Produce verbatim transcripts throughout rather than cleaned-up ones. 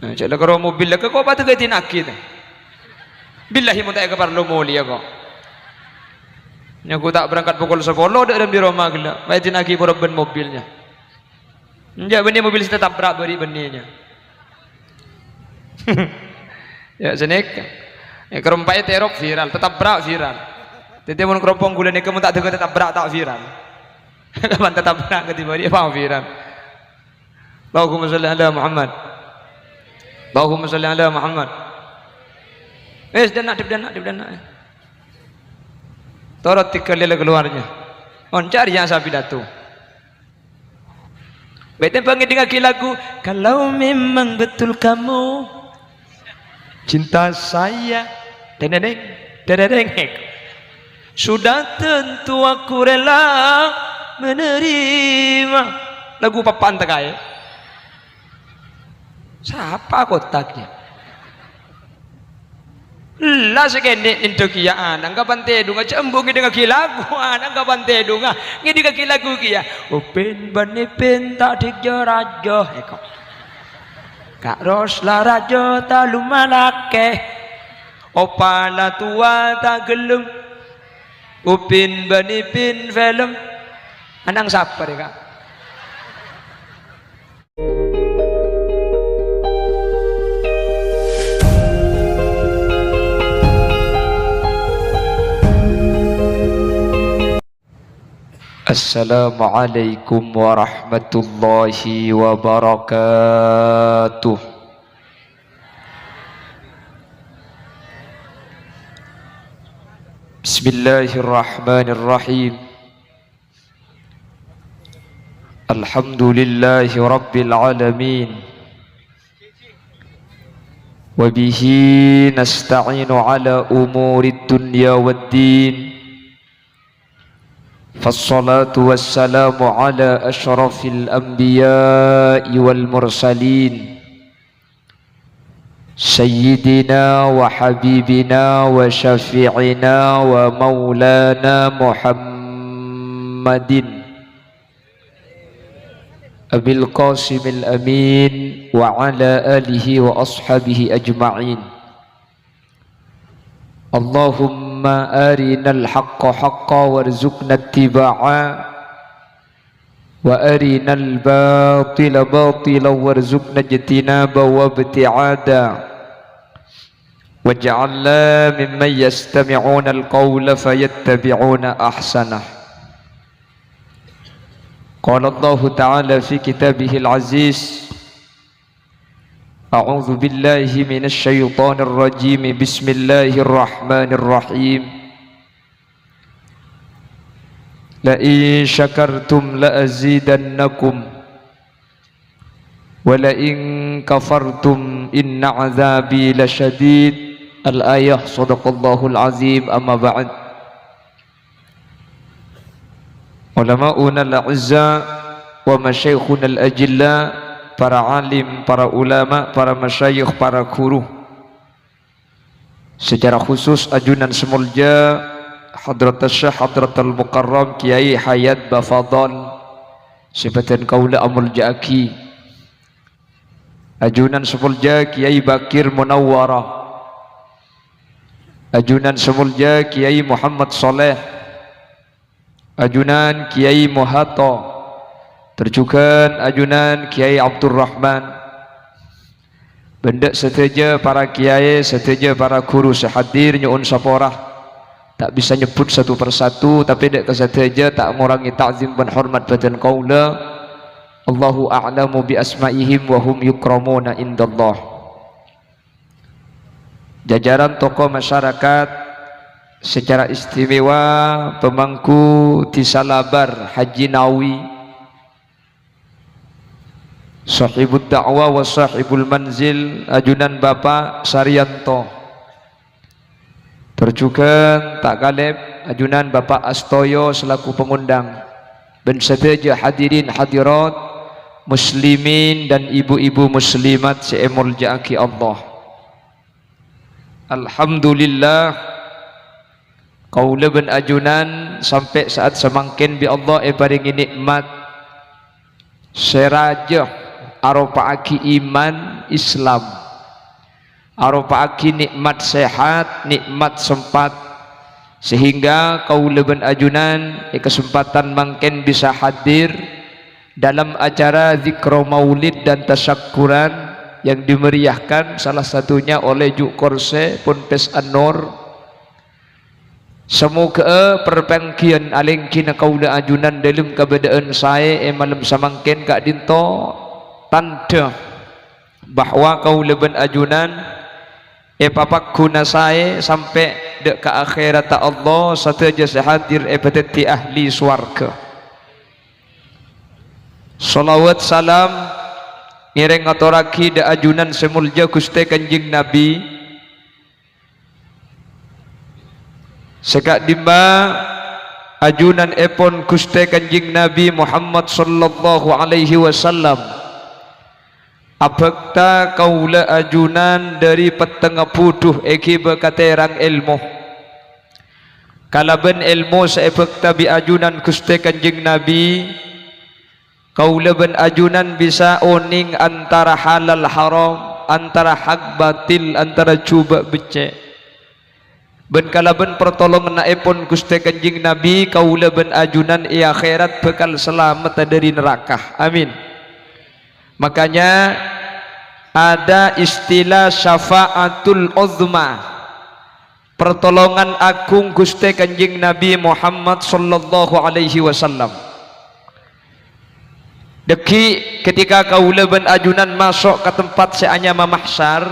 Nah, jhâ' la karo mobil la kok padâ èdina'aghi, ta? Billahi, mon ta' èkaparlo molèya, kok. Nyaku ta' berangkat pokol sapolo, dâ' rembi roma ghellâ'. Pas èdina'aghi pora bân mobilnya. Enjâ' bânnè mobil sè tatabrak bâri' bânnè, nya. Ya, sanèka. Ya, karompa'è terok viral, tatabrak viral. Dhâddhi, mon karompong ghulâ nèka mon ta' dâgghâ tatabrak, ta' viral. Kapan tatabrak kadhi bâri', apa viral? Allahumma sholli ala Muhammad. Allahumma sholli ala Muhammad. Wis, dâna', dip dâna', dip dâna'. Torot tiga lele keluarnya. Mon ca'na sè pidato. Bâ'na bân ngèdingngaghi lagu, "Kalau memang betul kamu cinta saya." Deng, deng, deng. Deng, deng, deng. "Sudah tentu aku rela menerima." Lagu papan tekaè. Sapa kotaknya? Ella sè kènè' nèndhâ kèya ana'na kapan tèdungnga, jhâ' embu' ngèdingngaghi lagu, ana'na kapan tèdungnga, ngèdingngaghi lagu kèya. Upin bân Ipin ta' dhik jâ-rajâ, èko. Ka'ros la rajâ ta' lumma lakè, opa la towa ta' ghellem. Upin bân Ipin film. Ana'na sapa rè, Ka'? Assalamualaikum warahmatullahi wabarakatuh. Bismillahirrahmanirrahim. Alhamdulillahi rabbil alamin. Wa bihi nasta'inu ala umurid dunya wad din. Fassalatu wassalamu ala asyrafil anbiya'i wal mursalin. Sayyidina wa habibina wa syafi'ina wa maulana Muhammadin Abil Qasimil Amin wa ala alihi wa ashabihi ajma'in. Allahumma arinal haqqa haqqa warzuqna ittiba'a wa arinal batila batila warzuqna ijtinaba wa ibti'ada. Waj'alna mimman yastami'unal qawla fayattabi'una ahsanah. Qala Allahu ta'ala fi kitabihil aziz, a'udzu billahi minasy syaithanir rajim. Bismillahirrahmanirrahim. La in syakartum la azidannakum, wa la in kafartum inna adzabi lasyadid. Al-ayah, sadaqallahul azim, amma ba'd. Ulama'unal a'izza wa masyayikhunal ajilla, para alim, para ulama, para masyayikh, para guru. Secara khusus, ajunan sè molja Hadratus Syekh Hadratul Mukarram Kiai Hayat Bafadhal sè bhâdhân kaulâ amolja'aghi. Ajunan sè molja Kiai Bakir Munawwarah. Ajunan sè molja Kiai Muhammad Saleh. Ajunan Kiai Mohato, tor jhughân ajunan Kiai Abdurrahman. Bân dâ' sadhâjâ para kiai, sadhâjâ para ghuru sè hadir nyo'on sapora. Ta' bisa nyebbhut satu per satu, tapè dâ' ka sadhâjâ ta' ngorangè ta'zim bân hormat bhâdhân kaulâ. Allahu a'lamu bi asma'ihim wa hum yukramuna indallah. Jajaran tokoh masyarakat, secara istimewa pemangku Dhisa Labar Haji Nawi, Shahibud Da'wah wa Shahibul Manzil, ajunan Bapak Saryanto. Tor jhughân ta' kalèp, ajunan Bapak Astoyo selaku pengundang. Bân sadhâjâ hadirin hadirat, muslimin dan ibu-ibu muslimat sè èmolja'aghi Allah. Alhamdulillah, kaulâ bân ajunan sampè' sa'at samangkèn bi' Allah èparèngè nè'mat sè rajâ, aropa'aghi iman Islam, aropa'aghi nikmat sehat, nikmat sempat, sehingga kaulâ bân ajunan è kesempatan mangkèn bisa hadir dalam acara zikra maulid dan tasakkuran yang dimeriahkan salah satunya oleh Ju' Korsè Ponpes An-Nur. Samoghâ'â parpangghiyân alèngghina kaulâ ajunan dâlem kabâdâ'ân saè è malem samangkèn ka'dinto tandhâ bahwa kaulâ bân ajunan èpapagghuna saè sampè' dâ' ka akhèratta Allah, sadhâjâ sè hadir èpadhâddhi ahli sowarghâ. Shalawat salam ngèrèng ngatorraghi dâ' ajunan sè molja Ghustè Kanjeng Nabi. Sè ka'dimma ajunanèpon Ghustè Kanjeng Nabi Muhammad sallallahu alaihi wasallam abhâkta kaulâ ajunan dâri pettengnga budhu èghibâ ka tèrang èlmo. Kalabân èlmo sè èbhâkta bi' ajunan Ghustè Kanjeng Nabi, kaulâ bân ajunan bisa onèng antara halal haram, antara hak batil, antara jhubâ' beccè'. Bân kalabân partolongannèpon Ghustè Kanjeng Nabi, kaulâ bân ajunan è akhèrat bhâkal salamet dâri naraka. Amin. Makanya ada istilah syafaatul uzma. Pertolongan agung Ghustè Kanjeng Nabi Muhammad sallallahu alaihi wasallam. Dhâggi' ketika kaulâ bân ajunan maso' ka tempat sè anyama mahsyar,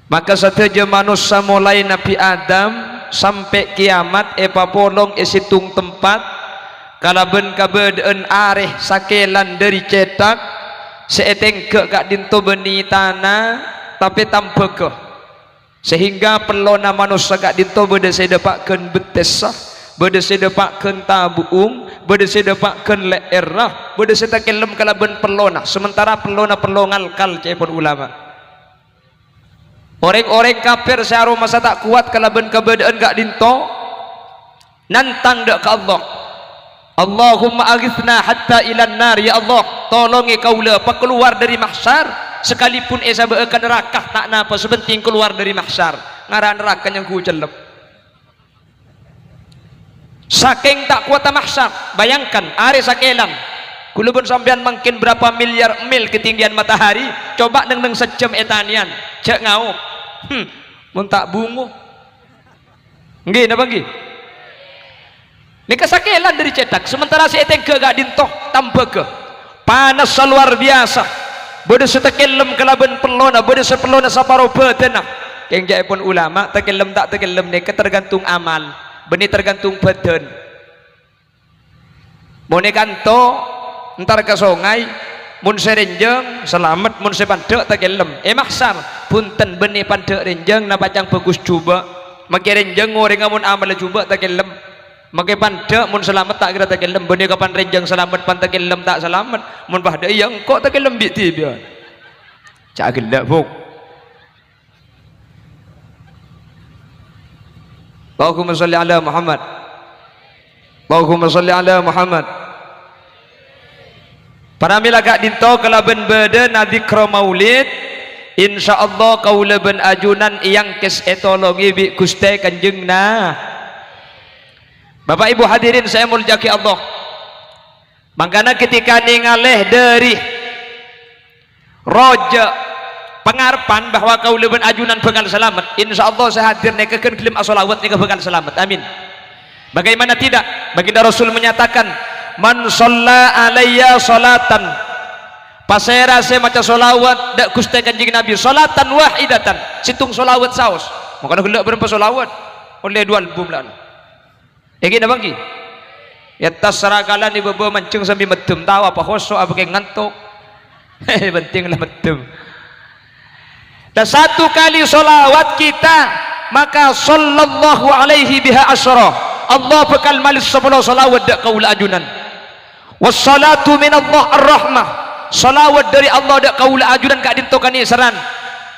maka sadhâjâ manossa molaè Nabbhi Adam sampè' kiyamat èpapolong è sèttong tempat kalabân kabâdâ'ân arè sakèlan dâri cèthak sè ètèngghâ' ka'dinto bânnè tana, tapè tambhâghâ. Sehingga pellona manossa ka'dinto bâdâ sè dâpa' ghân bettessa, bâdâ sè dâpa' ghân tabu'ung, bâdâ sè dâpa' ghân lè'èrra, bâdâ sè takellem kalabân pellona, sementara pellona pello ngalkal, ca'èpon ulama. Orèng-orèng kafir sè aromasa ta' kowat kalabân kabâdâ'ân ka'dinto, nantang dâ' ka Allah, "Allahumma aghitsna hatta ilan nar," ya Allah, tolongè kaulâ pakalowar dâri mahsyar, sakalipun èsabâ'â ka naraka, ta' napa, sè pentèng kalowar dâri mahsyar. Ngara naraka nyangghu cellep. Sakèng ta' kowatta mahsyar, bayangkan, arè sakèlan. Kaulâ bân sampèyan mangkèn berapa miliar mil ketinggian matahari, coba neng-neng sajjhâm ètanèyan, jhâ' ngaok. Hmm, mon ta' bungo. Ènggi, napa ènggi? Nèka sakèlan dâri cèthak, sementara sè ètèngghâ ka'dinto tambhâghâ. Panassa lowar biyasa. Bâdâ sè takellem kalabân pellona, bâdâ sè pellona saparo bhâdhânna. Kèng ca'èpon ulama, takellem ta' takellem nèka tergantung amal, bânnè tergantung bhâdhân. Mon è kanto, entar ka songay, mon sè rènjhâng, salamet, mon sè pandhâ', takellem. È mahsyar, bhunten, bânnè pandhâ' rènjhâng, napa ca'na bhâghus jhubâ'. Makè rènjhâng orèngnga mon amalla jhubâ', takellem. Makè pandhâ', mon salamet, ta' kèra takellem. Bânnè kapan rènjhâng salamet, pan takellem ta' salamet. Mon padhâ iyâ engko' takellem bi' dhibi'. Ca' ghellâ', Bu'. Allahumma shalli ala Muhammad. Allahumma shalli ala Muhammad. Pramèla ka'dinto kalabân bâdâna dzikra maulid, insyaallah kaulâ bân ajunan èangkès ètolongè bi' Ghustè Kanjeng Na-, Bapak Ibu hadirin sè èmoljâ'aghi Allah. Mangkana ketika nèngalè dâri rojâ pangarebbhân bahwa kaulâ bân ajunan bhâkal salamet, insyaallah sè hadir nèka ghân ghellem asholawat nèka bhâkal salamet. Amin. Bagaimana tidak? Baginda Rasul menyatakan, "Man shalla alayya sholatan," pasèra sè maca sholawat dâ' Ghustè Kanjeng Nabi, "sholatan wahidatan," sèttong sholawat saos. Mangkana ghellâ' bârâmpa sholawat? Ollè du album la. Ènggi napa ènggi? Yâ, tasra kalabân bâbâ manjheng sambi meddhem, tao apa khoso', apa kèng ngantok. Pentèng la meddhem. Dan satu kali sholawat kita, maka sallallahu alaihi biha asyra. Allah bhâkal malès sapolo sholawat dâ' kaulâ ajunan. Wassalatu minallah ar-rahmah. Sholawat dâri Allah dâ' kaulâ ajunan ka'dinto kanèserran.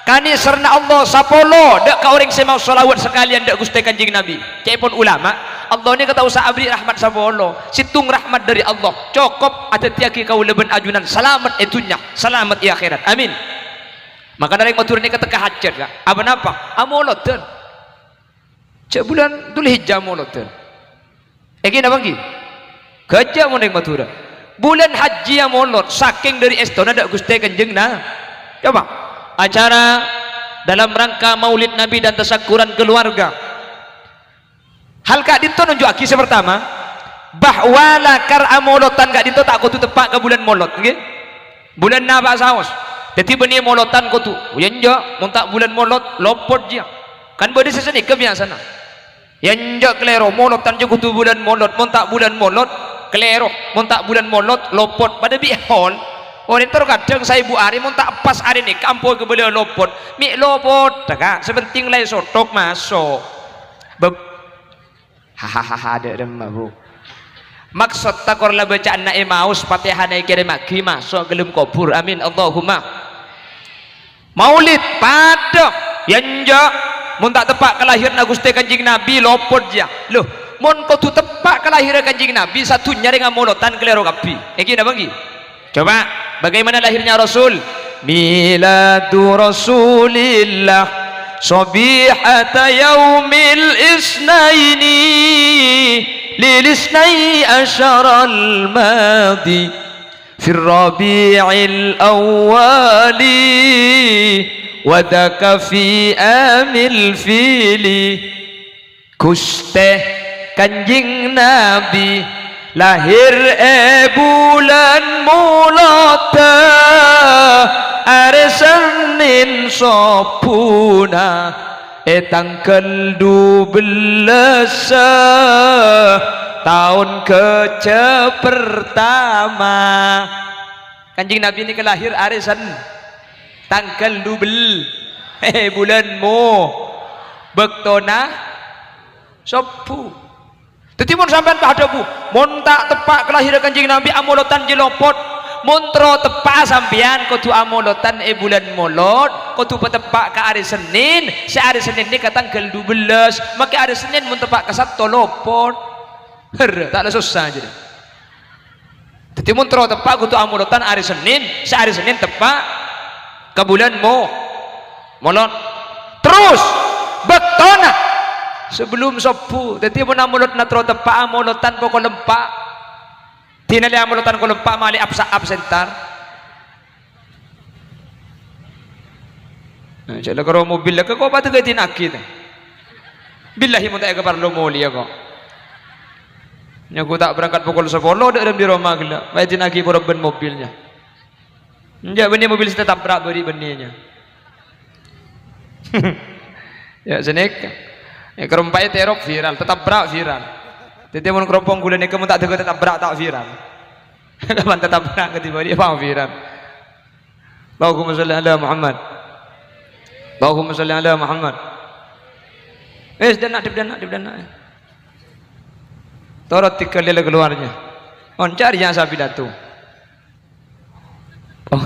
Kanèserranna Allah sapolo dâ' ka orèng sè maos sholawat sakalèyan dâ' Ghustè Kanjeng Nabi. Ca'èpon ulama, Allah nèka ta' osa aberri' rahmat sapolo, sèttong rahmat dhâri Allah cokop adhâddhiyâghi kaulâ bân ajunan salamet è dhunnya, salamet è akhèrat. Amin. Mangkana rèng Madhurâ nèka tekka hajhât, Ka'. Apa-napa? Amolodhân. Jhâ' bulân Dzulhijjah amolodhân. Ènggi napa ènggi? Ghâjâ mon rèng Madhurâ. Bulân Hajji amolod, sakèng dhâri èstona dâ' Ghustè Kanjeng Na-, coba. Acara dalam rangka Maulid Nabi dan tasakkuran keluarga. Hal ka'dinto nunju'aghi sè partama, bahwa lakar amolotan ka'dinto ta' kodhu teppa' ka bulân Molod, ènggi? Bulân napa saos? Dhâddhi bânnè molotan kodhu, ya enjâ', mon ta' bulân Molod, lopot jiyâ. Kan bâdâ sè sanèka biyasana. Ya enjâ', kalèro, molotan jiyâ kodhu bulân Molod, mon ta' bulân Molod, kalèro, mon ta' bulân Molod, lopot. Padâ bi' hol. Orèng terro kadhâng saèbu arè, mon ta' pas arè nèka ampo èkabâlâ lopot. Mè' lopot, Ka', sè pentèng la èsothok maso'. Bab-, hahaha, dâ' remma, Bu. Maksod takor la bâca'anna Emmaus, Fatihana èkèrèmmaghi maso' ghâlem kobhur. Amin, Allahumma. Maulid, padâ, ya enjâ'. Mon ta' teppa' kalahèranna Ghustè Kanjeng Nabi, lopot jiyâ. Lho, mon kodhu teppa' kalahèranna Kanjeng Nabi, sadhunnya rèng amolotan kalèro kabbhi. Ènggi napa ènggi? Coba, bagaimana lahirnya Rasul? Miladu Rasulillah sabihata yaumil isnaini lil isnai asyaral madi fir rabi'il awwali wa dzaka fi amil fili. Ghustè Kanjeng Nabi lahir è bulân Molodhâ, arè Sennèn sobbhuna è tangghâl dubellâs taon ghâjâ pertama. Kanjeng Nabi nèka lahir arè Sen-, tangghâl dubel-, bulân Mo-, bâktona sobbhu. Dhâddhi, mon sampèyan pas adhâbu, "Mon ta' teppa' kalahèranna Kanjeng Nabi, amolotan jiyâ lopot." Mon terro teppa'a sampèyan, kodhu amolotan è bulân Molod, kodhu pateppa' ka arè Sennèn, sè arè Sennèn nèka tangghâl dubellâs, makè arè Sennèn mon teppa' ka Satto lopot. Her, ta' la sossa jârèya. Dhâddhi, mon terro teppa' kodhu amolotan arè Sennèn, sè arè Sennèn teppa' ka bulân Mo-, Molod. Terros, bâktona sabellum sobbhu. Dhâddhi, mon amolodhâ terro teppa', amolotan pokol empa'. Dinalè amolotan pokol empa' malè absa-, absentar. Nah, jhâ' la karo mobil la, kok padâ ghâdinaghi, ta? Billahi, mon ta' èkaparlo molèya, kok. Nyaku ta' berangkat pokol sapolo, dâ' remma di roma ghellâ'. Pas èdinaghi pora bân mobilnya. Enjâ' bânnè mobil sè tatabrak bâri' bânnè, nya. Ya, sanèka. Ya, karompa'è terrok viral, tatabrak viral. Dhâddhi, mon karompong ghulâ nèka mon ta' dâgghâ tatabrak, ta' viral. Kapan tatabrak kadhi bâri' apa viral. Allahumma shalli ala Muhammad. Allahumma shalli ala Muhammad. Wis, dâna', dâna', dâna'. Torot tiga lila keluarnya. Mon cari yang sapi datu. Oh.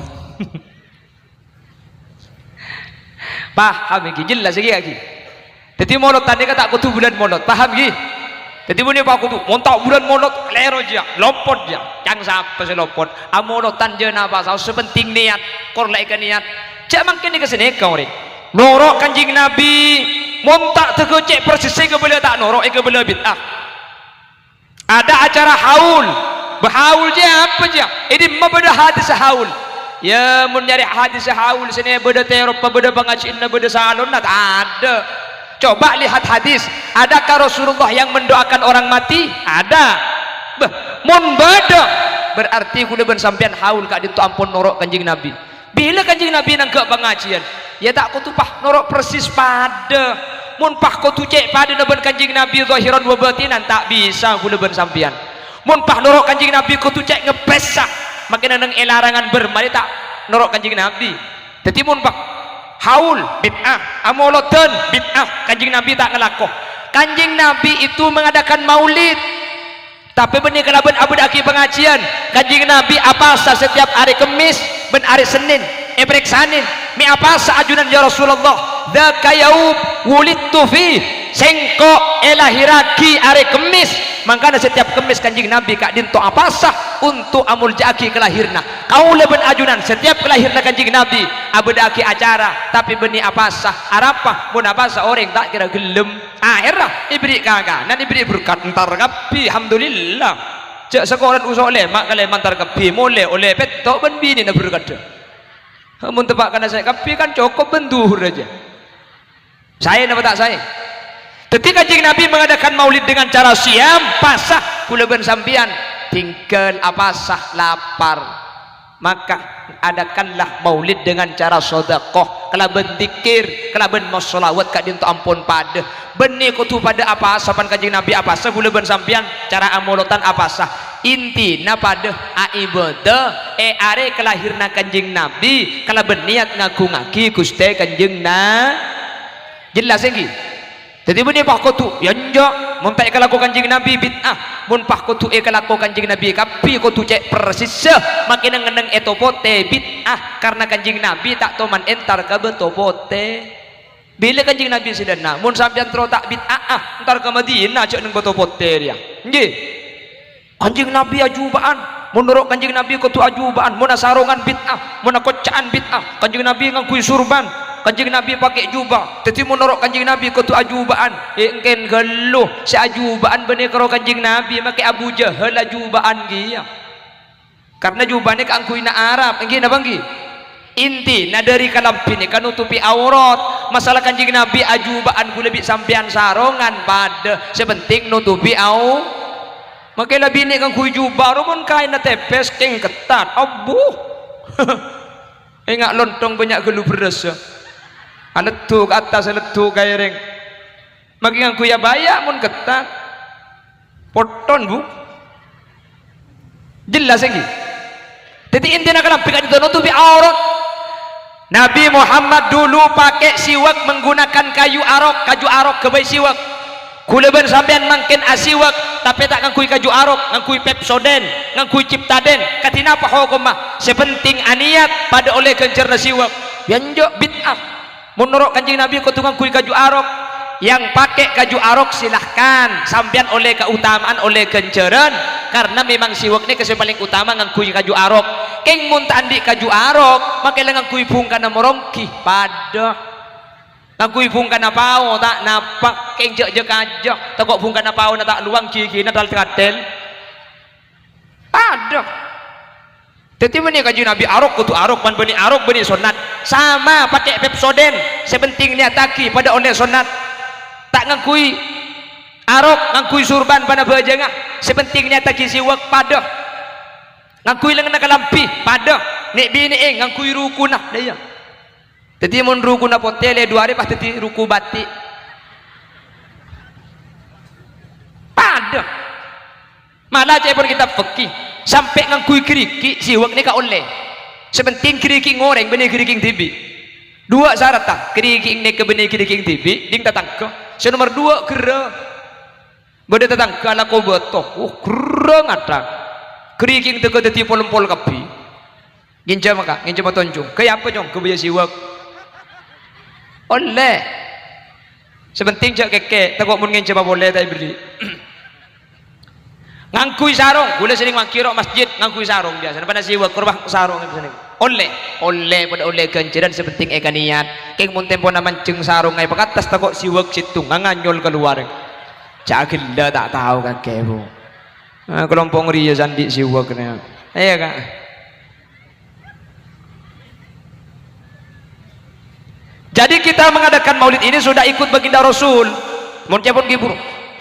Paham iki? Jelas iki, iki. Dhâddhi, molotan nèka ta' kodhu bulân Molod. Paham iki? Dhâddhi, mon èpakodhu, mon ta' bulân Molod, kalèro jiyâ, lopot jiyâ. Ca'na sapa sè lopot? Amolotan jiyâ napa saos, sè pentèng niat. Kor la èkaniyat. Jhâ' mangkèn èkasanèka orèng. Noro' Kanjeng Nabi, mon ta' dâgghâ cè' persisè èkabâlâ ta' noro', èkabâlâ bid'ah. Ada acara haul. Bâ haul jiyâ apa jiyâ? È dimma bâdâ hadis haul? Ya, mon nyarè hadis haul, sènè bâdâ terro, bâdâ pangajiânna, bâdâ salonna, tadâ'. Coba lihat hadis, adakah Rasulullah yang mendoakan orang mati? Ada. Bâh, mon bâdâ, berarti kaulâ bân sampèyan haul ka'dinto ampon noro' Kanjeng Nabi. Bilâ Kanjeng Nabi nangghâ' pangajiân, ya ta' kodhu pas noro' persis padâ. Mon pas kodhu cè' padâna bân Kanjeng Nabi zahiran wa batinan, ta' bisa kaulâ bân sampèyan. Mon pas noro' Kanjeng Nabi kodhu cè' ngeppressa, makè neng è larangan bâr marè ta' noro' Kanjeng Nabi. Dhâddhi, mon pas haul, bid'ah, amolodhân, bid'ah, Kanjeng Nabi ta' ngalako. Kanjeng Nabi itu mengadakan maulid. Tapè bânnè kalabân abâdâ'âghi pangajiân, Kanjeng Nabi apasa setiap arè Kemmès bân arè Sennèn. Èparèksanè, "Mè' apasa ajunan, ya Rasulullah?" "Dzaka yaum wulidtu fi." "Sèngko' èlahèrraghi arè Kemmès." Mangkana setiap Kemmès Kanjeng Nabi ka'dinto apasa onto' amolja'aghi kalahèranna. Kaulâ bân ajunan setiap kalahèranna Kanjeng Nabi abâdâ'âghi acara, tapè bânnè apasa. Arapa? Mon apasa orèng ta' kèra ghellem. Ahèrra èbèrri' kakanan, èbèrri' berkat, entar kabbhi, alhamdulillah. Jhâ' sakolan uso' lèma' kalèma' entar kabbhi, molè ollè pètto' bân binèna berkadhâ. Mon teppa' kana sè kabbhi kan cokop bân dhuhur aja. Saè napa ta' saè? Dhâddhi Kanjeng Nabi mengadakan maulid dengan cara siyam, pasa, kaulâ bân sampèyan, tinggal apasa, lapar. Maka adakanlah maulid dengan cara sodakoh, kalabân dzikir, kalabân masolawat ka'dinto ampon padâ. Bânnè kodhu padâ apasa bân Kanjeng Nabi apasa, kaulâ bân sampèyan cara amolotan apasa. Intina padâ aibâdâ è arè kalahèranna Kanjeng Nabi kalabân niyat ngagungngaghi Ghustè Kanjeng Na-, jelas ènggi? Dhâddhi bânnè pas kodhu, ya enjâ', mon ta' èkalako Kanjeng Nabi bid'ah, mon pas kodhu èkalako Kanjeng Nabi kabbhi kodhu cè' persissa, makè neng-enneng è Topotè bid'ah, karna Kanjeng Nabi ta' toman entar ka Bâtopotè. Bilâ Kanjeng Nabi sè dâ' enna', mon sampèyan terro ta' bid'ah, ah, entar ka Madinah, jhâ' neng Bâtopotè rèya. Ènggi? Kanjeng Nabi ajubâ'ân, mon noro' Kanjeng Nabi kodhu ajubâ'ân, mon asarongan bid'ah, mon akocca'an bid'ah, Kanjeng Nabi ngangghuy surban, Kanjeng Nabi pakè jubâ, dhâddhi mon noro' Kanjeng Nabi kodhu ajubâ'ân, è, èngkèn ghâllu, sè ajubâ'ân bânnè karo Kanjeng Nabi, makè Abu Jahal ajubâ'ân kèya. Karna jubâ nèka angghuyyna Arab, ènggi napa ènggi? Intina dhâri kalambhi nèka notobhi aurat. Masalah Kanjeng Nabi ajubâ'ân kaulâ bi' sampèyan sarongan padâ, sè pentèng notobhi au-, makè la binè' ngangghuy jubâ, ro mon kaènna tèpès, kèng kettat, abbhu. Ènga' lontong bânnya' ghâllu bherrâssa. Aleddhu ka attas, aleddhu ka èrèng. Makè ngangghuy abaya mon kettat. Potton, Bu. Jelas, ènggi? Dhâddhi, intina kalambhi ka'dinto notobhi aurat. Nabi Muhammad dulu pakè siwak menggunakan kayu arok, kaju arok ghâbây siwak. Kaulâ bân sampèyan mangkèn asiwak, tapè ta' ngangghuy kaju arok, ngangghuy Pepsodent, ngangghuy Ciptadent. Kadhi napa hokomma? Sè pentèng aniyat, padâ ollè ghânjhârânna siwak. Ya enjâ', bid'ah. Mon noro' Kanjeng Nabi kodhu ngangghuy kaju arok, yang pakè kaju arok silahkan, sampèyan ollè kaotama'an, ollè ghânjhârân, karna memang siwak nèka sè palèng otama ngangghuy kaju arok. Kèng mon ta' andi' kaju arok, makè la ngangghuy bhungkana moronggi, padâ. Ngangghuy bhungkana pao, ta' napa, kèng jhâ'-jhâ' kajâ, tako' bhungkana paona ta' lowang, ghighina tal-katel. Padâ. Dhâddhi, bânnè Kanjeng Nabi arok kodhu arok, mon bânnè arok bânnè sonnat. Sama pakè Pepsodent, sè pentèng nèyattaghi padâ ollè sonnat. Ta' ngangghuy arok, ngangghuy surban bân abhâjângnga, sè pentèng nèyattaghi siwak, padâ. Ngangghuy lengngenna kalambhi, padâ. Nè'-binè'è ngangghuy rukuna, dâ' iyâ. Dhâddhi, mon rukuna potè, lè duwâ' arè pas dhâddhi ruku bâti'. Padâ. Mala ca'èpon kitab fikih, sampè' ngangghuy ghârighi' siwak nèka ollè. Sè pentèng ghârighi' orèng bânnè ghârighi' dhibi'. Duwâ' saratta, ghârighi' nèka bânnè ghârighi' dhibi', dhing tatangghâ. Sè nomer duwâ', gherrâ. Bâdâ tatangghâ alako bâto, oh, gherrâ ngathang. Ghârighi' dhâgghâ dhâddhi pol-empol kabbhi. Ngènjhâmâ, Ka', ngènjhâmâ tonjhung. Ghâbây apa, Cong? Ghâbâyyâ siwak. Ollè. Sè pentèng jhâ' kèkè, tako' mon ngènjhâmâ polè ta' èberri'. Ngangghuy sarong, kaulâ sering manggi ro' masjid, ngangghuy sarong biyasana, bânnè siwak, kor bâ' sarong biyasana. Ollè, ollè, padâ ollè ghânjhârân, sè pentèng èkaniyat. Kèng mon tempona manjheng sarongnga èpakattas, tako' siwak sèttongnga nganyol kalowar. Jhâ' ghellâ' ta' tao kakè, Bu. Ah, kalompo' rèya sè andi' siwak nè. Iyâ, Ka'. Jadi kita mengadakan maulid ini sudah ikut baginda Rasul. Mon ca'èpon ghibur,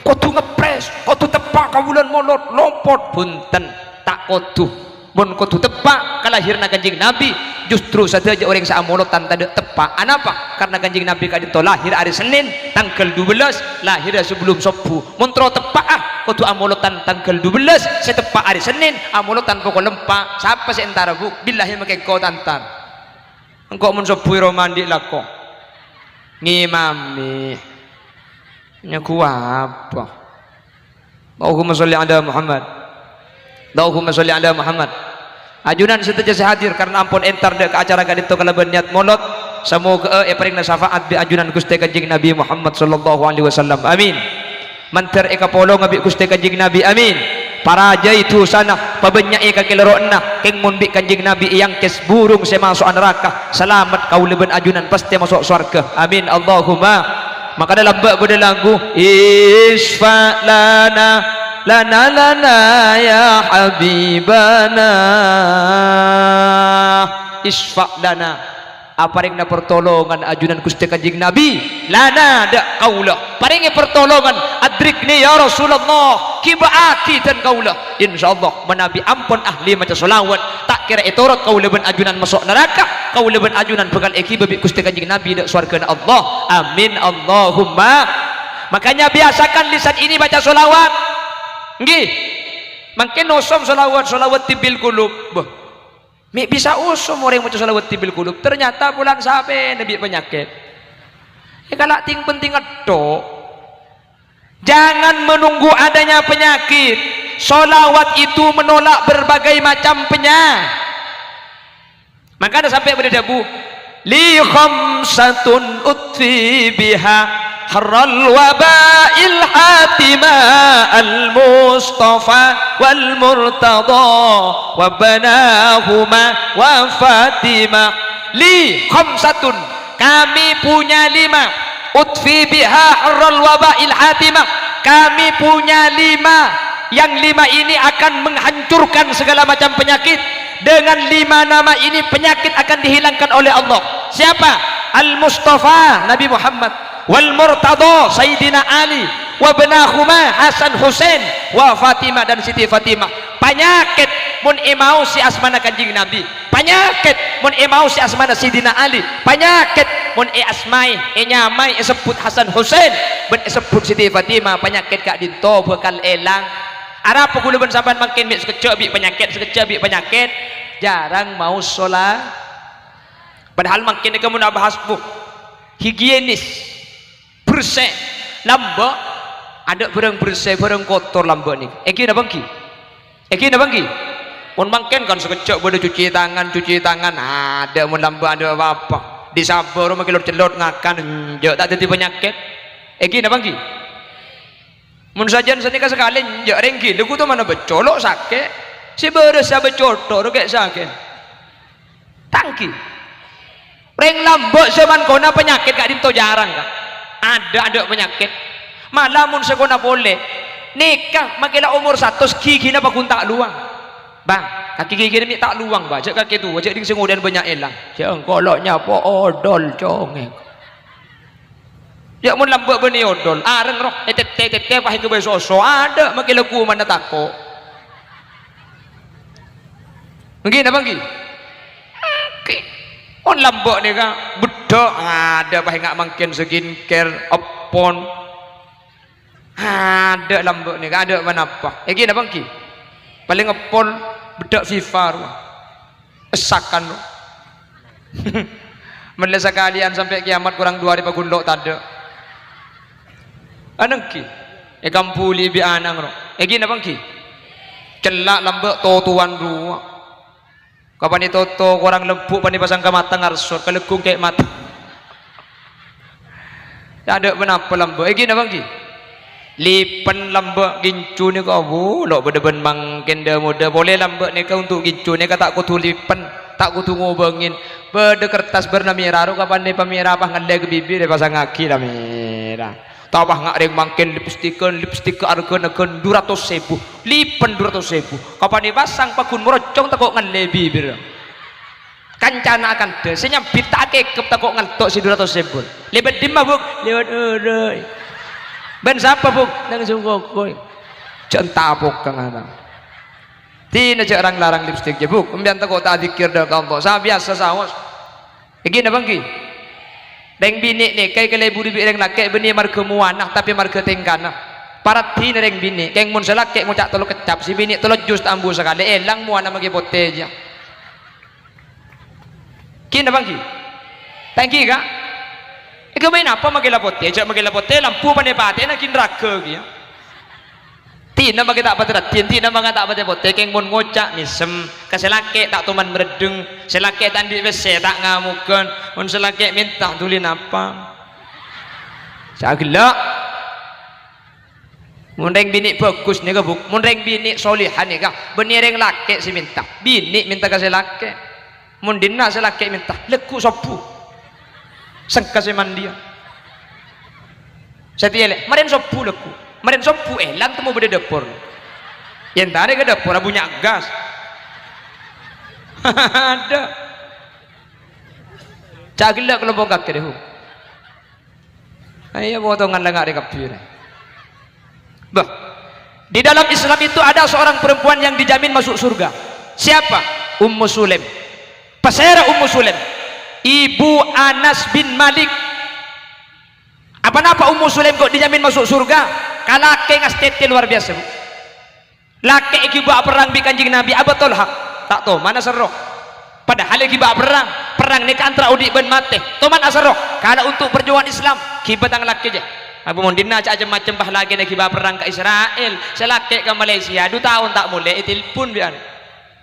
kodhu ngepres, kodhu teppa' ka bulân Molod, lopot, bhunten, ta' kodhu. Mon kodhu teppa' ka lahèrra Kanjeng Nabi, justru sadhâjâ orèng sè amolodhân tadâ' teppa'. Anapa? Karna Kanjeng Nabi ka'dinto lahèr arè Sennèn, tangghâl dubellâs, lahèr sabellum sobbhu. Mon terro teppa'a, kodhu amolodhân tangghâl dubellâs, sè teppa' arè Sennèn, amolodhân pokol empa'. Sapa sè entara, Bu? Billahi makè engko' ta' entar. Engko' mon sobbhu è roma andi' lako. Ngimami. Nyaku apa? Allahumma sholli ala Muhammad. Allahumma sholli ala Muhammad. Ajunan sadhâjâ sè hadir karna ampon entar dâ' ka acara ka'dinto kalabân niyat molod, samoghâ'â èparèngana syafaat bi' ajunan Ghustè Kanjeng Nabi Muhammad sallallahu alaihi wasallam. Amin. Mandhâr èkapolonga bi' Ghustè Kanjeng Nabi. Amin. Parajâi dhusana, pabânnya'è kakalèrowanna, kèng mon bi' Kanjeng Nabi èangkès burung sè maso'a naraka, salamet kaulâ bân ajunan pastè maso' sowarghâ. Amin. Allahumma. Mangkana lambâ' bâdâ lagu, "Isfa' lana, lana, lana, ya habibana." Isfa' lana. Aparèngana partolongan ajunan Ghustè Kanjeng Nabi. Lana dâ' kaulâ. Parèngè partolongan. Adrikni ya Rasulullah. Ghibâ'aghi dhân kaulâ. Insyaallah, manabi ampon ahli maca sholawat, ta' kèra ètorot kaulâ bân ajunan maso' naraka, kaulâ bân ajunan bhâkal èghibâ bi' Ghustè Kanjeng Nabi dâ' sowarghâna Allah. Amin, Allahumma. Makanya biasakan lisan ini baca sholawat. Ngghi. Mangkèn osom sholawat, sholawat tibbil qulub. Bâh. Mè' bisa osom orèng maca sholawat tibbil qulub. Ternyata polana sapèna bi' panyakèt. Èkala' ting-pentingnga tho. Jangan menunggu adanya penyakit. Sholawat itu menolak berbagai macam penya-, Mangkana sampè' bâdâ dhâbu, "Li khamsatun utfi biha harral waba'il hatima, al-Mustafa wal Murtada wa banahuma wa Fatimah." Li khamsatun, kami punya lima. Utfi biha harral waba'il hatima. Kami punya lima. Yang lima ini akan menghancurkan segala macam penyakit. Dengan lima nama ini penyakit akan dihilangkan oleh Allah. Siapa? Al-Mustafa, Nabi Muhammad. Wal Murtada, Sayyidina Ali. Wa banahuma, Hasan Husain. Wa Fatimah, dan Siti Fatimah. Panyakèt mon èmaos sè asmana Kanjeng Nabi. Panyakèt mon èmaos sè asmana Sidina Ali. Panyakèt mon èasmaè, ènyamaè, èsebbhut Hasan Husain bân èsebbhut Siti Fatimah. Panyakèt ka'dinto bhâkal èlang. Arapa kaulâ bân sampèyan mangkèn mè' sakejjhâ' bi' panyakèt, sakejjhâ' bi' panyakèt? Jhârâng maos shola-, Padahal mangkèn nèka mon abahas, bu, higienis, bersè, lambâ', adâ' bhârâng bersè, bhârâng kotor lambâ' nèka. Èngghi napa èngghi? Èngghi napa èngghi? Mon mangkèn kan sakejjhâ' bâdâ cuci tangan, cuci tangan, adâ' mon lambâ' adâ' apa-apa. Di sabâ ro makè lot-cellot ngakan, enjâ' ta' dhâddhi panyakèt. Èngghi napa èngghi? Mon sajân sanèka sakalè enjâ' rèng ghi, lha ghun tomana bâcco, lo' sakè'. Sè bârâs sè abâcco tho' ro kè' sakè'. Ta' èngghi. Rèng lambâ' zaman kona panyakèt ka'dinto jhârâng, Ka'. Adâ', adâ' panyakèt. Mala mon sè kona polè, nèka makè la omor satos ghighina paggun ta' lowang. Bâ, kakè ghighina mè' ta' lowang, Bâ. Jhâ' kakè towa, jhâ' dhing sè ngodâna bânnya' èlang. Jhâ' engko' lo' nyapa odol congèng. Yâ, mon lambâ' bânnè odol, areng ro, ètètè-tètè pas èghâbây soso, adâ' makè la komana tako'. Èngghi napa èngghi? Èngghi. Mon lambâ' nèka beddhâ', adâ' pas ènga' mangkèn skincare, èppon. Adâ' lambâ' nèka, adâ' manapa. Èngghi napa èngghi? Palèng èppon beddhâ' Viva rowa. Essakan, no. Mellè sakalèyan sampè' kiyamat korang du arè paggun lo' tadâ'. Anèngghi, èkambuli bi' ana'na, no. Èngghi napa èngghi? Cella' lambâ' totowan rowa. Kapan ètoto korang lembhu' pan èpasang ka mata ngarsot, kalèghung kè' mata. Tadâ' ponapa lambâ'. Èngghi napa èngghi? Lipen lambâ' gincu nèka, abu, lo' bâdâ bân mangkèn dâ-modâ. Polè lambâ' nèka untuk gincu nèka ta' kodhu lipen, ta' kodhu ngobângè. Bâdâ kertas bârna mèra ro, kapan èpamèra pas ngallè ka bibir, èpasangaghi la mèra. Ta' pas nga' rèng mangkèn lipstikan, lipstik arghâna ghân du ratos èbu. Lipen du ratos èbu. Kapan èpasang paggun morocong tako' ngallè bibir. Kancana akanta, sè nyambit ta' akèkep tako' nganto' sè du ratos èbu. Lèbât dimma, Bu'? Lèbât oroy. Bân sapa, Bu'? Nang Songkokoy. Jhâ' entapoka ngana. Dina jhâ' rang-larang lipstik, yâ, Bu'. Empèyan tako' ta' adzikkèr dâ' ka Allah. Sabiyasa saos. Èngghi napa èngghi? Rèng binè' nèka èkalèburi bi' rèng lakè' bânnè marghâ mowana, tapè marghâ tèngkana. Paraddhina rèng binè', kèng mon sè lakè' ngoca' tello keccap, sè binè' tello jus ta' ambu sakalè, èlang mowana makè potè jiyâ. Ghi napa èngghi? Ta' èngghi, Ka'? Èghâbây napa makè la potè? Jhâ' makè la potè, lambu panè-patèna ghi naraghâ kèya. Dina mangkè ta' patè raddhin, dina mangkè ta' patè potè, kèng mon ngoca' mèsem. Ka sè lakè' ta' toman maraddheng, sè lakè' ta' andi' pèssè, ta' ngamoghân. Mon sè lakè' mènta, dhuli napa? Jhâ' ghellâ'. Mon rèng binè' bhâghus nèka, Bu, mon rèng binè' solèha nèka, bânnè rèng lakè' sè mènta. Binè' mènta ka sè lakè'. Mon dhinna' sè lakè' mènta, lagghu' sobbhu. Sengka sè mandiyâ. Satèya lè', marèn sobbhu lagghu'. Marèn sobbhu, eh, lan temmo bâdâ dâpor. Yèn tarè ka dâpor, abunnya' gas. Adâ. Jhâ' ghellâ' kalompo' kakè, dhu. Ayo, potongan lenga' rè kabbhi rè. Bah, di dalam Islam itu ada seorang perempuan yang dijamin masuk surga. Siapa? Ummu Sulaim. Pasèra Ummu Sulaim? Ibu Anas bin Malik. Apa napa Ummu Sulaim kok dijamin masuk surga? Kalakèna astètè luar biasa, Bu. Lakè' èghibâ aperrang bi' Kanjeng Nabi, Aba Tolha, ta' toman aserro. Padahal èghibâ aperrang, perrang nèka antara odi' bân matè. Toman aserro, kalau untuk perjuangan Islam, ghibâ tang lakè' jâ. Abu mondina ca' cem-macem, bah, lakèna èghibâ aperrang ka Israel, sè lakè' ka Malaysia, du taon ta' molè ètelpon bi'an.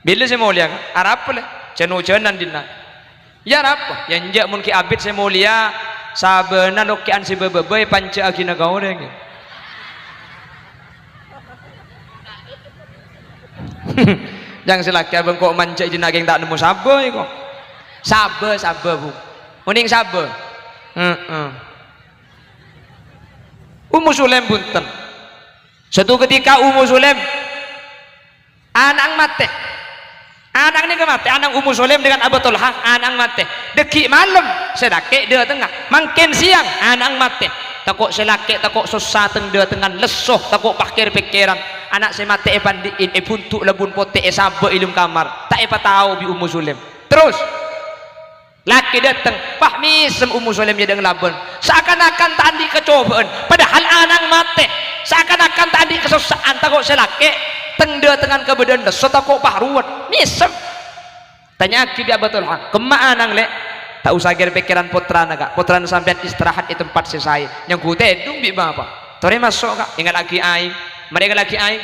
Bilâ sè molèya, arapa lè? Jân-ojânan dhinna'. Yâ, arapa? Yâ, enjâ' mon ghi' abit sè molèya, sabâna lokè'an sè bâ-bâbâ èpanjhâ'âghina ka orèng. Jhâng sè lakè' bengko manjhâ' dhinna' kèng ta' nemmo sabâ èko. Sabâ, sabâ, Bu. Onèng sabâ. Heeh. Ummu Sulaim, bhunten. Satu ketika Ummu Sulaim Ana'na matè. Ana'na nèka matè, ana'na Ummu Sulaim dengan Abu Tolha, ana'na matè. Dâggi' malem, sè lakè' dâtengnga. Mangkèn sèyang, ana'na matè. Tako' sè lakè', tako' sossa teng-dâtengngan, lesso, tako' pakèr-pèkkèran. Ana' sè matè èpandi'in, èbundu' labun potè, èsabâ' è lem kamar. Ta' èpatao bi' Ummu Sulaim. Terros, Lakè dâteng, pas mèsem Ummu Sulaim è dâ' labân. Saakan-akan ta' andi' kacobâ'ân, padahal ana'na matè. Saakan-akan ta' andi' kasossa'an, tako' sè lakè', teng-dâtengngan kabâdâ'ân lesso tako' pas ruwet. Mèsem. Tanya'aghi bi' Abu Tolha, "Kemma ana'na, Lè'?" "Ta' osa kèr-pèkkèran pottrana, Ka'. Pottrana sampèyan istirahat è tempat sè saè. Nyangghu tèdung bi' bapa'. Torè maso', Ka'. Èngallaghi aèng. Marè èngallaghi aèng,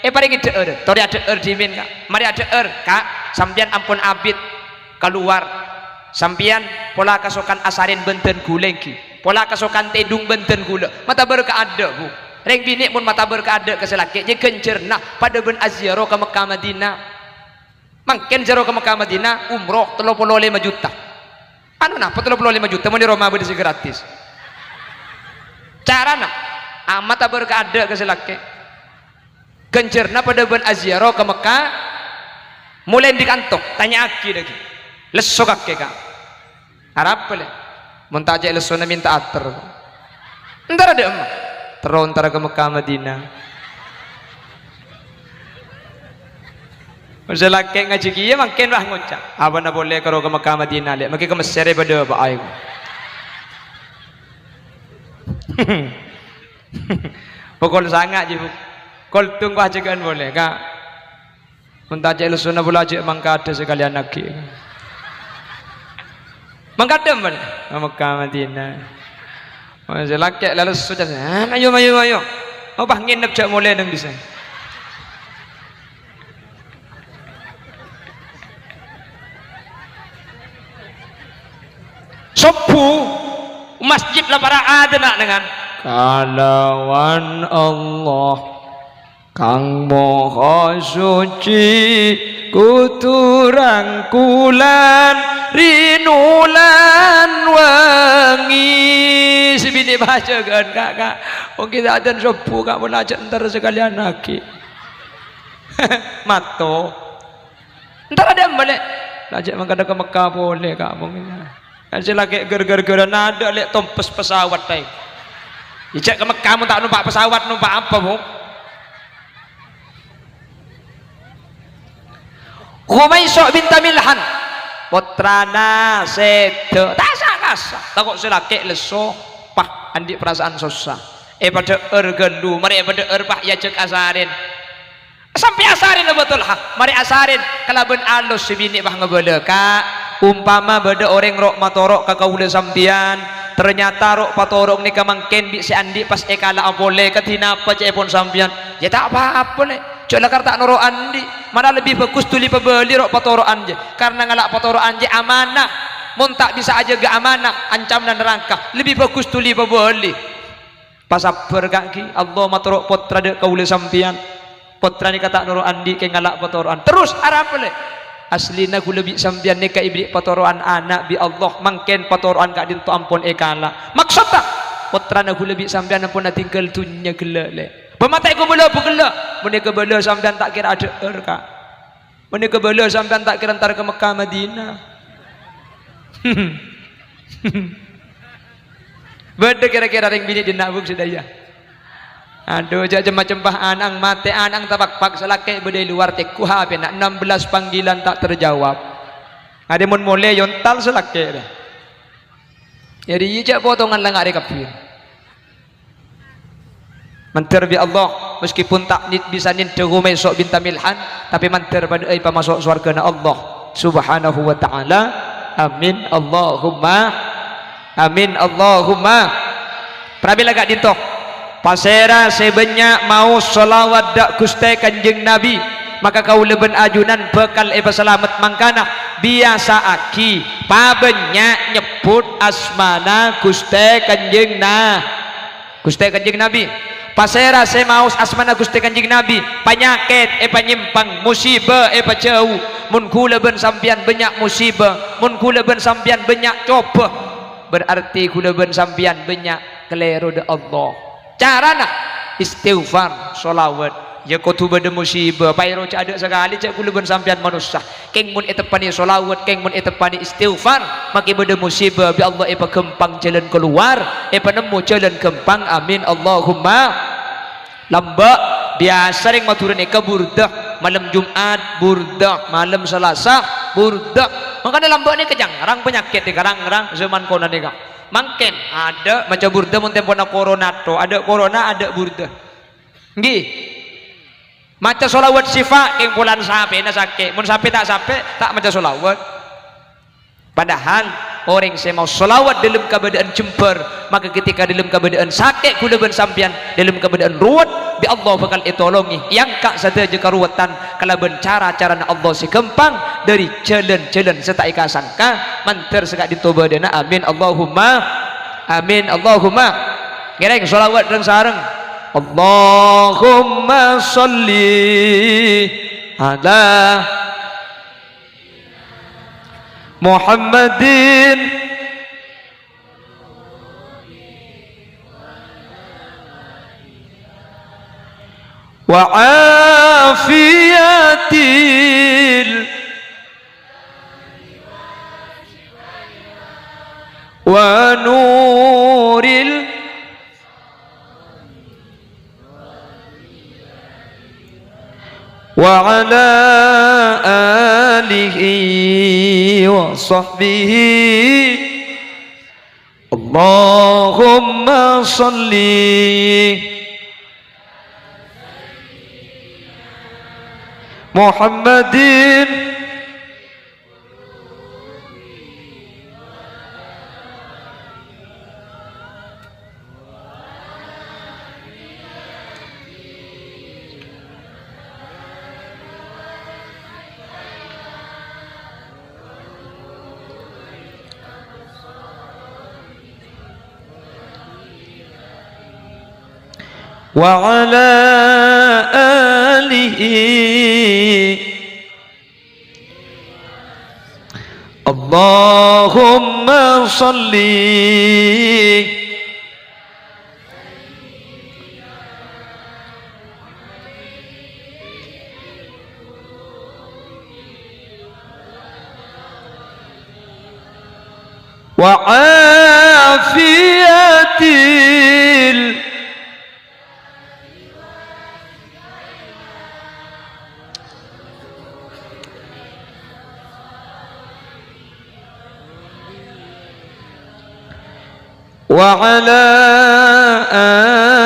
èparèngè dhâ'âr. Torè adhâ'âr dhimèn, Ka'. Marè adhâ'âr, Ka'. Sampèyan ampon abit." Kalowar. Sampèyan pola kasokan asarèn bân dân ghulâ ènggi. Pola kasokan tèdung bân dân ghulâ. Matabâr kaaddhâ', Bu. Rèng binè' mon matabâr kaaddhâ' ka sè lakè', jâ ghânjhârânna padâ bân aziarah ka Mekkah Madinah. Mangkèn ziarah ka Mekkah Madinah, umroh tello polo lèma juta. Anu, napa tello polo lèma juta, mon è Roma bâdâ sè gratis? Carana, a, matabâr kaaddhâ' ka sè lakè'. Ghânjhârânna padâ bân aziarah ka Mekkah, molaè andi' kanto, tanya'aghi dhâggi'. Lesso kakè, Ka'. Arapa, Lè'? Mon ta' cè' lessona mènta ater. Entara dâ' emma. Terro entara ka Mekkah Madinah. Mon sè lakè' ngajhi kèya mangkèn, wah, ngoca', "Apana polè karo ka Mekkah Madinah, Lè'? Mangkèn ka Messer è padâ bâ'â, èko." Pokol sanga', jhi, Bu. Kol dung, wah, jâgâ'ân polè, Ka'. Mon ta' cè' lessona pola jâ' mangkadhâ sakalèyan aghi. Mangkadhâ, mon? Ka Mekkah Madinah. Mon sè lakè' la lesso, cas, "Ah, mayu, mayu, mayu." Oh, pas ngènep jâ' molè neng dissa. Sobbhu, masjid la para' adânna, nengngan. Kalawan Allah. Kang Maha Suci, kodhu rangkulan rinolan wengi. Sè binè' bâjâgân, Ka', Ka'. Wong kita adân sobbhu, Ka', pon ajâ' entar sakalèyan aghi. Mato. Entar adâ' emma, Lè'. La jâ' mangkana ka Mekkah polè, Ka', mong. Kan sè lakè' ghâr-ghâr-ghârân adâ', Lè', tompes pesawat, taè. Jâ' ka Mekkah mon ta' nompa' pesawat, nompa' apa, mong? Khumaisho' binta Milhan, pottrana sèdhâ, ta' sa-kasa, tako' sè lakè' lesso, pas, andi' parasaan sossa. Èpadhâ'âr ghâllu, marè èpadhâ'âr, pas, èajhâk asarèn. Sampè' asarèn Abu Tolha, marè asarèn kalabân alos sè binè' pas ngabâlâ, "Ka', ompama bâdâ orèng ro'-matoro' ka kaulâ sampèyan, Ternyata ro'-patoro' nèka mangkèn bi' sè andi' pas èkala'a polè. Kadhi napa ca'èpon sampèyan? Ya ta' pa-apa, Lè'. Jhâ' lakar ta' noro' andi'. Mara lebbi bhâghus dhuli pabâli ro'-patoro'an, jhâ'. Karna ngala' patoro'an, jhâ', amanah. Mon ta' bisa ajâgâ amanah, ancamanna naraka. Lebbi bhâghus dhuli pabâli. Pasabbhâr, Ka', ghi. Allah matoro' pottra dâ' kaulâ sampèyan. Pottra nèka ta' noro' andi' kèng ngala' patoro'an. Terros arapa, Lè'? Aslina kaulâ bi' sampèyan nèka èberri' patoro'an ana' bi' Allah, mangkèn patoro'an ka'dinto ampon èkala'. Maksodda, pottrana kaulâ bi' sampèyan ampon adhingghâl dhunnya ghellâ', Lè'. Bâ matè kabâlâ bâghellâ', mon èkabâlâ sampèyan ta' kèra adhâ'âr, Ka'. Mon èkabâlâ sampèyan ta' kèra entar ka Mekkah Madinah. Bâdâ kèra-kèra rèng binè' dinna', Bu, sadhâjâ? Adhu, jhâ' cem-macem, Pa', ana'na matè, ana'na tapakpak, sè lakè' bâdâ è lowar, tèngghu H P-na, enam belas panggilan tak terjawab. Arè mon molè, yontal sè lakè', rè. Jadi, jhâ' potongan langa' rè kabbhi. Mandhâr bi' Allah, meskipun ta' ni-, bisa nèndhâ ghumè so' binta milhan, tapè mandhâr padâ'â èpamaso' sowarghâna Allah Subhanahu wa Ta'ala. Amin, Allahumma amin, Allahumma. Pramèla ka'dinto, pasèra sè bânnya' maos shalawat dâ' Ghustè Kanjeng Nabi, maka kaulâ bân ajunan bhâkal èpasalamet mangkana. Biyasa'aghi pabânnya' nyebbhut asmana Ghustè Kanjeng Na-, Ghustè Kanjeng Nabi. Pasèra sè maos asmana Ghustè Kanjeng Nabi, panyakèt èpanyèmpang, musibâ èpajhâu. Mon kaulâ bân sampèyan bânnya' musibâ, mon kaulâ bân sampèyan bânnya' cobâ, berarti kaulâ bân sampèyan bânnya' kalèro dâ' Allah. Carana, istighfar, shalawat. Ya kodhu bâdâ musibâ, paèro jhâ' adâ' sakalè jhâ' kaulâ bân sampèyan manossa. Kèng mon èteppanè shalawat, kèng mon èteppanè istighfar, makè bâdâ musibâ, bi' Allah èpaghâmpang jhâlân kalowar, èpanemmo jhâlân ghâmpang. Amin, Allahumma. Lambâ', biyasa rèng Madhurâ nèka burdah, malem Jum'at burdah, malem Salasa burdah. Mangkana lambâ' nèka jhângrâng panyakèt nèka, rang-rang, zaman kona nèka. Mangkèn, adâ' maca burdah mon tempona korona to, adâ' korona, adâ' burdah. Ngghi. Maca shalawat syifa, kèng polana sapèna sakè'. Mon sapè ta' sapè, ta' maca shalawat. Padahal, orèng sè maos shalawat dâlem kabâdâ'ân jembhâr, maka ketika dâlem kabâdâ'ân sakè' kaulâ bân sampèyan, dâlem kabâdâ'ân rowet, bi' Allah bhâkal ètolongè, èangka' sadhâjâ karowèdhân kalabân cara-carana Allah sè ghâmpang, dâri jhâlân-jhâlân sè ta' èkasangka, mandhâr sè ka'dinto bâdâna. Amin, Allahumma amin, Allahumma. Ngèrèng shalawat reng-sareng. Allahumma shalli ala Muhammadin wa afiyatil wa nuril wa ala alihi wa sahbihi. Allahumma shalli Muhammadin wa ala alihi. Allahumma shalli wa afiyatil wa ala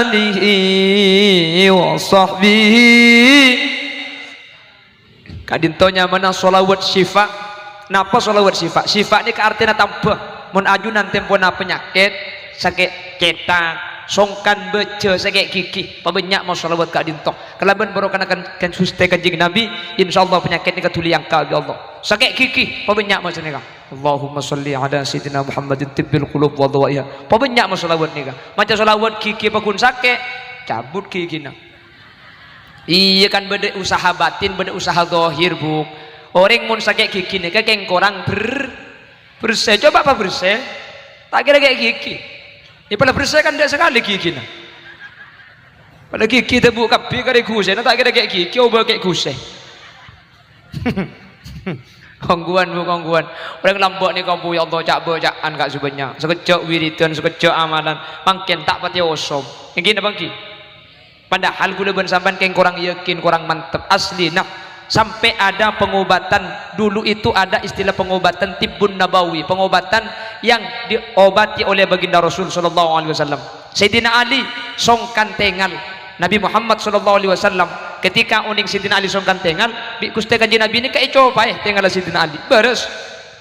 alihi wa sahbihi. Ka'dinto nyamana shalawat syifa. Napa shalawat syifa? Syifa nèka artèna tambhâ. Mon ajunan tempona panyakèt, Sakè' cèthak, songkan bâca, sakè' ghighi, pabânnya' maos shalawat ka'dinto. Kalabân barokana kan, kan Ghustè Kanjeng Nabi, insyaallah panyakèt nèka dhuli èangka' bi' Allah. Sakè' ghighi, pabânnya' maos nèka. Allahumma shalli ala sayyidina Muhammadin tibbil qulub wa dawaiha. Pabânnya' maos shalawat nèka. Maca shalawat ghighi paggun sakè', cabut ghighina. Iyâ kan bâdâ usaha batin, bâdâ usaha dhahir, Bu. Orèng mon sakè' ghighi nèka kèng korang ber-, bersè. Coba apa bersè? Ta' kèra kè' ghighi. Yâ, pala bersè kan ta' sakalè ghighina. Pala ghighi tabu' kabbhi karè ghusèna, ta' kèra kè' ghighi, obâ kè' ghusè. Ongghuwân, Bu, ongghuwân. Orèng lambâ' nèka, Bu, ya Allah, ca'-bâca'an ka' sè bânnya'. Sakejjhâ' wiridan, sakejjhâ' amalan. Mangkèn ta' patè osom. Èngghi napa èngghi? Padahal kaulâ bân sampèyan kèng korang yakin, korang mantep. Asli, nah, sampai ada pengobatan. Dulu itu ada istilah pengobatan tibbun nabawi, pengobatan yang diobati oleh baginda Rasul sallallahu alaihi wasallam. Sayyidina Ali songkan tengal. Nabi Muhammad sallallahu alaihi wasallam, ketika onèng Sayyidina Ali songkan tengal, bi' Ghustè Kanjeng Nabi nèka ècopaè tengalla Sayyidina Ali. Bârâs.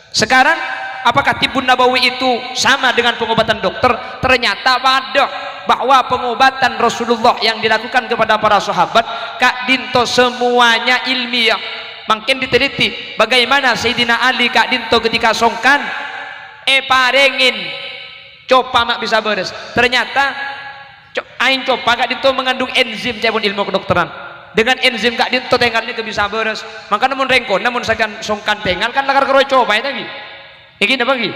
Sekarang, apakah tibbun nabawi itu sama dengan pengobatan dokter? Ternyata padâ, bahwa pengobatan Rasulullah yang dilakukan kepada para sahabat ka'dinto semuanya ilmiah. Mangkèn diteliti bagaimana Sayyidina Ali ka'dinto ketika songkan èparèngè copa ma' bisa bârâs. Ternyata, co-, aèng copa ka'dinto mengandung enzim, ca'èpon ilmu kedokteran. Dengan enzim ka'dinto tengal nèka bisa bârâs. Mangkana mon rèng kona mon sakan-, songkan tengal kan lakar karo ècopaè ta' ghi? Èngghi napa ghi?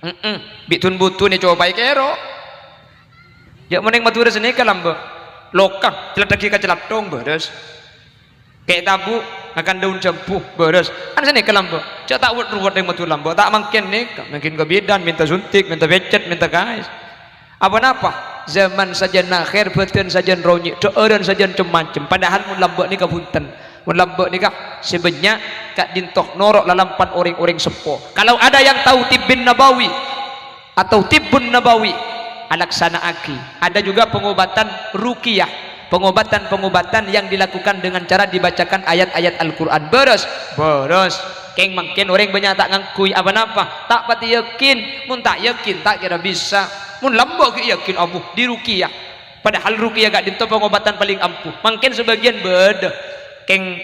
Heeh. Bi' dun-budun ècopaè kèro. Jhâ' mon nèng Madhurâ sanèka lambâ'. Loka, caladdhâghi ka caladdhong, bârâs. Kè' tabu', ngakan daun jambu, bârâs. Kan sanèka lambâ'. Jhâ' ta' wet-ruwet nèng Madhurâ lambâ'. Ta' mangkèn nèka. Mangkèn ka bidan, mènta suntik, mènta pècèt, mènta kaès. Apa-napa? Zaman sajân akhèr, bâdân sajân ronyè', dhâ'ârân sajân cem-macem. Padahal mon lambâ' nèka bhunten. Mon lambâ' nèka sè bânnya' ka'dinto noro' lalampan orèng-orèng seppo. Kalau ada yang tahu tibbin nabawi atau tibbun nabawi, alaksana'aghi. Ada juga pengobatan ruqyah, pengobatan-pengobatan yang dilakukan dengan cara dibacakan ayat-ayat Al-Qur'an. Bârâs, bârâs. Kèng mangkèn orèng bânnya' ta' ngangghuy apa-napa, ta' patè yakin. Mon ta' yakin, ta' kèra bisa. Mon lambâ' ghi' yakin, abu, diruqyah. Padahal ruqyah ka'dinto pengobatan palèng ampuh. Mangkèn sabâgiyân bâdâ. Kèng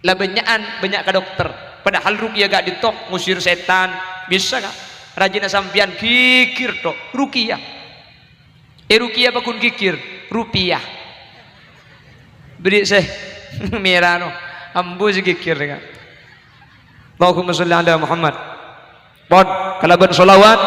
la bânnya'an, bânnya' ka dokter. Padahal ruqyah ka'dinto ngusir sètan. Bisa, Ka'? Rajina sampèyan ghighir, Dok. Ruqyah. È ruqyah paggun ghighir? Rupiah. Bâri' sè mèra, no. Ambu sè ghighir, Ka'. Allahumma sholli ala Muhammad. Pon, kalabân sholawat,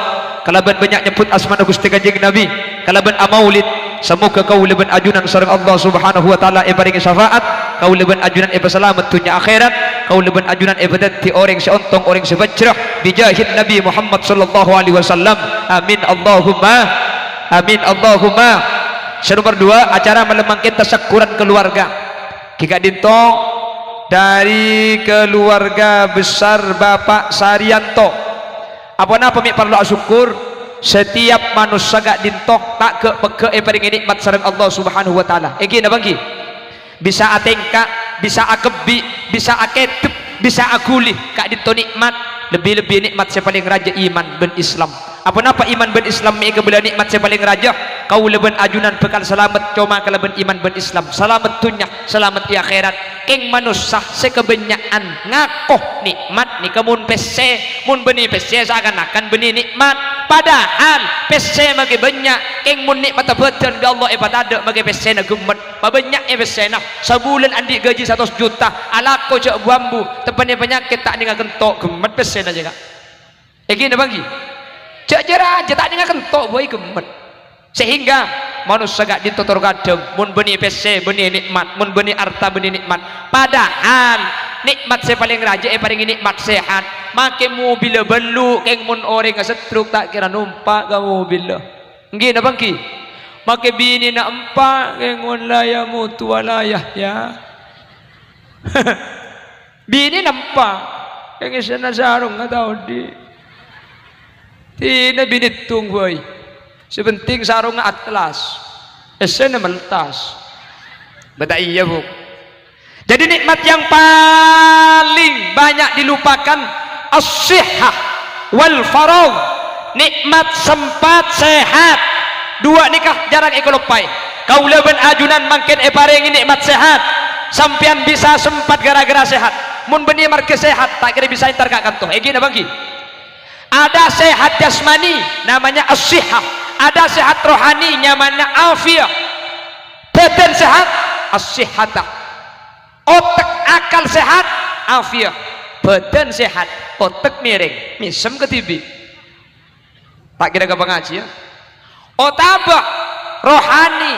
kalabân bânnya' nyebbhut asmana Ghustè Kanjeng Nabi, kalabân amaulid, samoga kaulâ bân ajunan sareng Allah Subhanahu wa Ta'ala èparèngè syafaat, kaulâ bân ajunan èpasalamet dhunnya akhèrat, kaulâ bân ajunan èpadhâddhi orèng sè ontong, orèng sè bhâjrâ, bijahin Nabi Muhammad sallallahu alaihi wasallam. Amin, Allahumma amin, Allahumma. Sè nomer dua, acara malem mangkèn tasakkuran keluarga. Ghi ka'dinto dhâri keluarga besar Bapak Sarianto. Apa-napa mè' parlo asokkor, setiap manossa ka'dinto ta' ghâ'-pegghâ' èparèngè nè'mat sareng Allah Subhanahu wa Ta'ala. Èngghi napa èngghi? Bisa atèngka, bisa akebbhi', bisa akèdep, bisa aghuli. Ka'dinto nè'mat, lebbi-lebbi nè'mat sè palèng rajâ iman bân Islam. Apa-napa iman bân Islam mè' èkabâlâ nè'mat sè palèng rajâ? Kaulâ bân ajunan bhâkal salamet coma kalabân iman bân Islam. Salamet dhunnya, salamet è akhèrat. Kèng manossa sè kabânnya'an ngako nè'mat nèka mon pèssè. Mon bânnè pèssè, sakan-akan bânnè nè'mat. Padahal pèssè makè bânnya', kèng mon nè'matta bhâdhân bi' Allah èpatadâ' makè pèssèna ghemmet. Pabânnya'è pèssèna. Sabulân andi' gajhi satos juta, alako jhâ' bu-ambu, teppa'na panyakèt ta' nènga kento', ghemmet pèssèna jâ, Ka'. Èngghi napa èngghi? Jhâ' jâ rajâ ta' nènga kento', buwâi ghemmet. Sehingga manossa ka'dinto tor kadhâng, mon bânnè pèssè, bânnè nè'mat, mon bânnè arta, bânnè nè'mat. Padahal nè'mat sè palèng rajâ èparèngè nè'mat sehat. Makè mobilla bâllu', kèng mon orèngnga setruk ta' kèra nompa' ka mobilla. Èngghi napa èngghi? Makè binèna empa', kèng mon la yamutu wa la yahya. Binèna empa', kèng èssèna sarongnga ta' odi'. Dinah binè tong bhâi. Sè penting sarongnga atlas. Èssèna meltas. Bâta iyâ, Bu. Jadi nikmat yang paling banyak dilupakan as-sihhah wal faragh. Nè'mat sempat sehat. Duwâ' nèka jhârâng èkaloppaè. Kaulâ bân ajunan mangkèn èparèngè nè'mat sehat. Sampèyan bisa sempat gara-gara sehat. Mon bânnè marghâ sehat, ta' kèra bisa entar ka kanto. Èngghi napa èngghi? Ada sehat jasmani, namanya as-sihah. Ada sehat rohani, nyamana afiyah. Bhâdhân sehat, as-sihata. Otek, akal sehat, afiyah. Bhâdhân sehat, otek mèrèng, mèsem kadhibi'. Ta' kèra ka pangajiân. Otabâ rohani,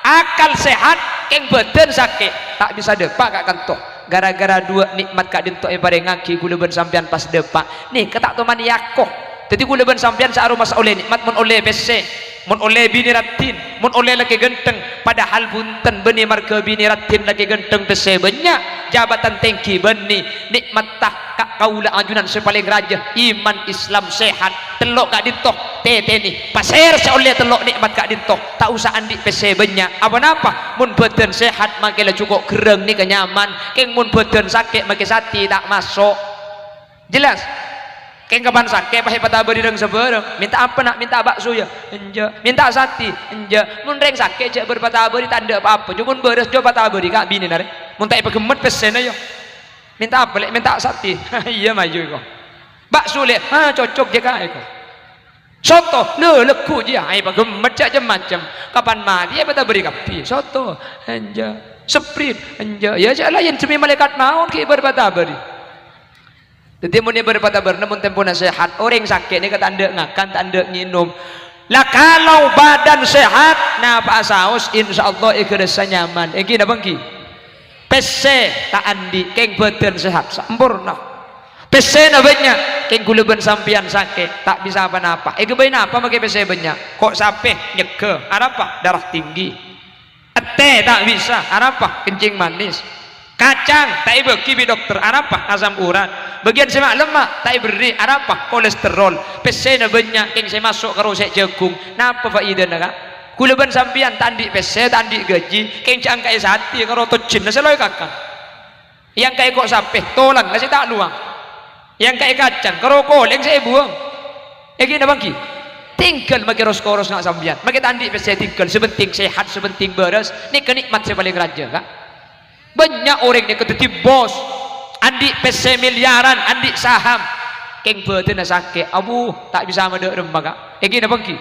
akal sehat, kèng bhâdhân sakè', ta' bisa dâpa' ka kanto. Gara-gara duwâ' nè'mat ka'dinto èparèngaghi kaulâ bân sampèyan pas dâpa'. Nèka ta' toman èako. Dhâddhi kaulâ bân sampèyan sè aromasa ollè nè'mat mon ollè pèssè, mon ollè binè raddhin, mon ollè lakè ghântheng. Padahal bhunten bânnè marghâ binè raddhin lakè ghântheng pèssè bânnya', jabatan tèngghi bânnè, nè'matta ka-, kaulâ ajunan sè palèng rajâ, iman Islam sehat, tello' ka'dinto, tètènè, pasèra sè ollè tello' nè'mat ka'dinto, ta' osa andi' pèssè bânnya', apa-napa, mon bhâdhân sehat, makè la jhuko' ghârrâng nèka nyaman, kèng mon bhâdhân sakè', makè satè ta' maso'. Jelas? Kèng kapan sakè' pas èpatabâri rèng sabârâng, "Mènta apa, Na'? Mènta bakso, ya?" "Enjâ'." "Mènta satè?" "Enjâ'." Mon rèng sakè' jhâ' bâr patabâri, ta' endâ' pa-apa. Jhâ' mon bârâs jhâ' patabâri ka' binèna, rè. Mon ta' èpaghemmet pèssèna, ya. "Mènta apa, Lè'?" "Mènta satè." "Iyâ, mayu, èko." "Bakso, Lè'." "Ha, cocok jhâ' ka', èko." "Soto?" "Lho, lagghu', jiyâ." "Ayo, paghemmet jhâ' cem-macem. Kapan matè èpatabâri kabbhi." "Soto?" "Enjâ'." "Sprit?" "Enjâ'." "Ya, jhâ' laèn, semmè malaèkat maot ghi' bâr patabâri." Dhâddhi, mon è bâr patabârna, mon tempona sehat, orèng sakè' nèka ta' endâ' ngakan, ta' endâ' ngènom. Lah, kalau badan sehat, napa'a saos, insyaallah èghârâssa nyaman. Èngghi napa èngghi? Pèssè ta' andi', kèng bhâdhân sehat, samporna. Pèssèna bânnya', kèng kaulâ bân sampèyan sakè', ta' bisa pa-napa. Èghâbây napa makè pèssè bânnya'? Ko' sapè, nyegghâ. Arapa? Darah tinggi. Ètè ta' bisa, arapa? Kencing manis. Kacang ta' èbâghi bi' dokter, arapa? Asam urat. Bâgiyân sè ma'-lemma' ta' èberri', arapa? Kolesterol. Pèssèna bânnya', kèng sè maso' karo sè' jhâghung. Napa faidana, Ka'? Kaulâ bân sampèyan ta' andi' pèssè, ta' andi' gajhi, kèng jhâ' angka'è satè karo tojjhânna sè lo èkakan. Èangka'è ko' sapè, tolangnga sè ta' lowang. Èangka'è kacang, karo kolèng sè èbuwâng. Èngghi napa èngghi? Tinggal makè ros-koros nga' sampèyan. Makè ta' andi' pèssè tinggal, sè penting sehat, sè penting bârâs. Nèka nè'mat sè palèng rajâ, Ka'. Bânnya' orèng nèka dhâddhi bos, andi' pèssè milyaran, andi' saham. Kèng bhâdhânna sakè', abu, ta' bisa madâ' remma, Ka'. Èngghi napa èngghi?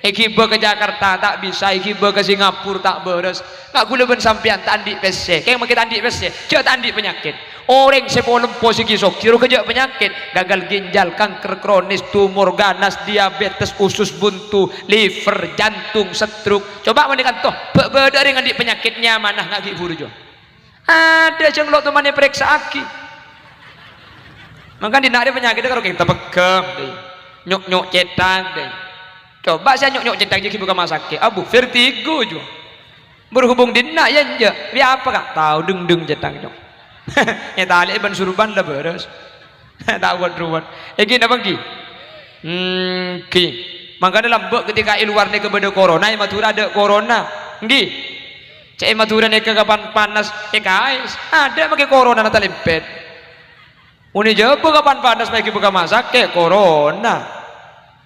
Èghibâ ka Jakarta, ta' bisa. Èghibâ ka Singapura, ta' bârâs. Ka' kaulâ bân sampèyan ta' andi' pèssè. Kèng makè ta' andi' pèssè, jhâ' ta' andi' panyakèt. Orèng sè polem posisi soghi rowa jhâ' panyakèt. Gagal ginjal, kanker kronis, tumor, ganas, diabetes, usus buntu, liver, jantung, stroke. Coba' mon è kanto, bâ'-bâdâ' orèng andi' panyakèt nyamana nga' ghi' buru jhâ'. Adâ' jhâ' lo' toman èparèksa'aghi. Mangkana dinna' rè panyakèt karo kèng tepegghâng, dè. Nyok-nyok cèthang, dè. Coba' sè nyok-nyok cèthang jâ' ghi' buka masakè'. Abu, vertigo jhâ'. Berhubung dinna' ya enjâ'. Bi' apa, Ka'? Tao, dengdeng cèthang, nyok. Ètalè'è bân surban la bârâs. Ta' wot-ruwot. Èngghi napa èngghi? Èngghi. Mangkana lambâ' ketika è lowar nèka bâdâ corona, è Madhurâ adâ' corona. Èngghi. Cè' è Madhurâ nèka kapan panas, è kaè. Adâ' makè coronana talèmpèt. Mon è Jhâbâ kapan panas maènggi buka masakè', corona.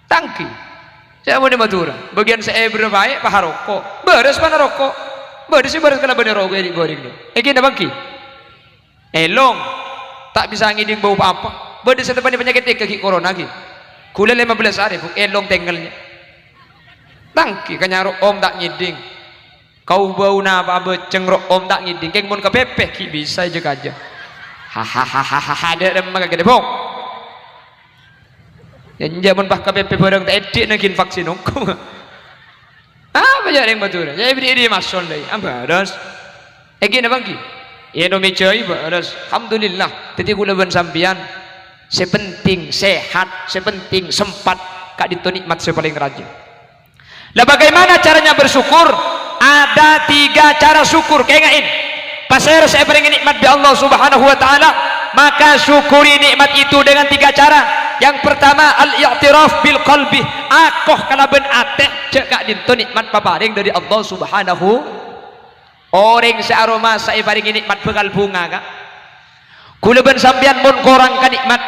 Ta' èngghi. Cè' mon è Madhurâ, bâgiyân sè èberrâ bhâi, paha roko'. Bârâs pana roko'. Bâdâ sè bârâs kalabân roko' è dhi' bârâng. Èngghi napa èngghi? Èlong. Ta' bisa ngèdhing bâu pa-apa. Bâdâ sè teppa'na panyakèt nèka ghi' corona ghi. Ghulâ lèma bellâs arè, Bu, èlong tèngngel. Ta' èngghi, kanyaro om ta' ngèdhing. Kau-bâuna apa abâceng ro'om ta' ngèdhing, kèng mon kapèpè ghi' bisa èjâ-kajâ. Hahaha, dâ' remma kakè dâ', Bong. Enjâ' mon pas kapèpè bhârâng ta' èdhi'na ghin vaksin ongghu. Apa jâ' rèng Madhurâ? Jâ' èbâdhi masol dâi, ah, bârâs. Èngghi napa èngghi? Iyâ, no mèjâi bârâs. Alhamdulillah. Dhâddhi kaulâ bân sampèyan sè penting sehat, sè penting sempat, ka'dinto nè'mat sè palèng rajâ. Lah, bagaimana caranya bersyukur? Ada tiga cara syukur, kaènga'è. Pasèra sè èparèngè nè'mat bi' Allah Subhanahu wa Ta'ala, maka syukuri nikmat itu dengan tiga cara. Yang pertama, al-i'tiraf bil qalbi, ako kalabân atè jâ' ka'dinto nè'mat paparèng dâri Allah Subhanahu. Orèng sè aromasa èparèngè nè'mat bhâkal bhunga, Ka'. Kaulâ bân sampèyan mon korang ka nè'mat,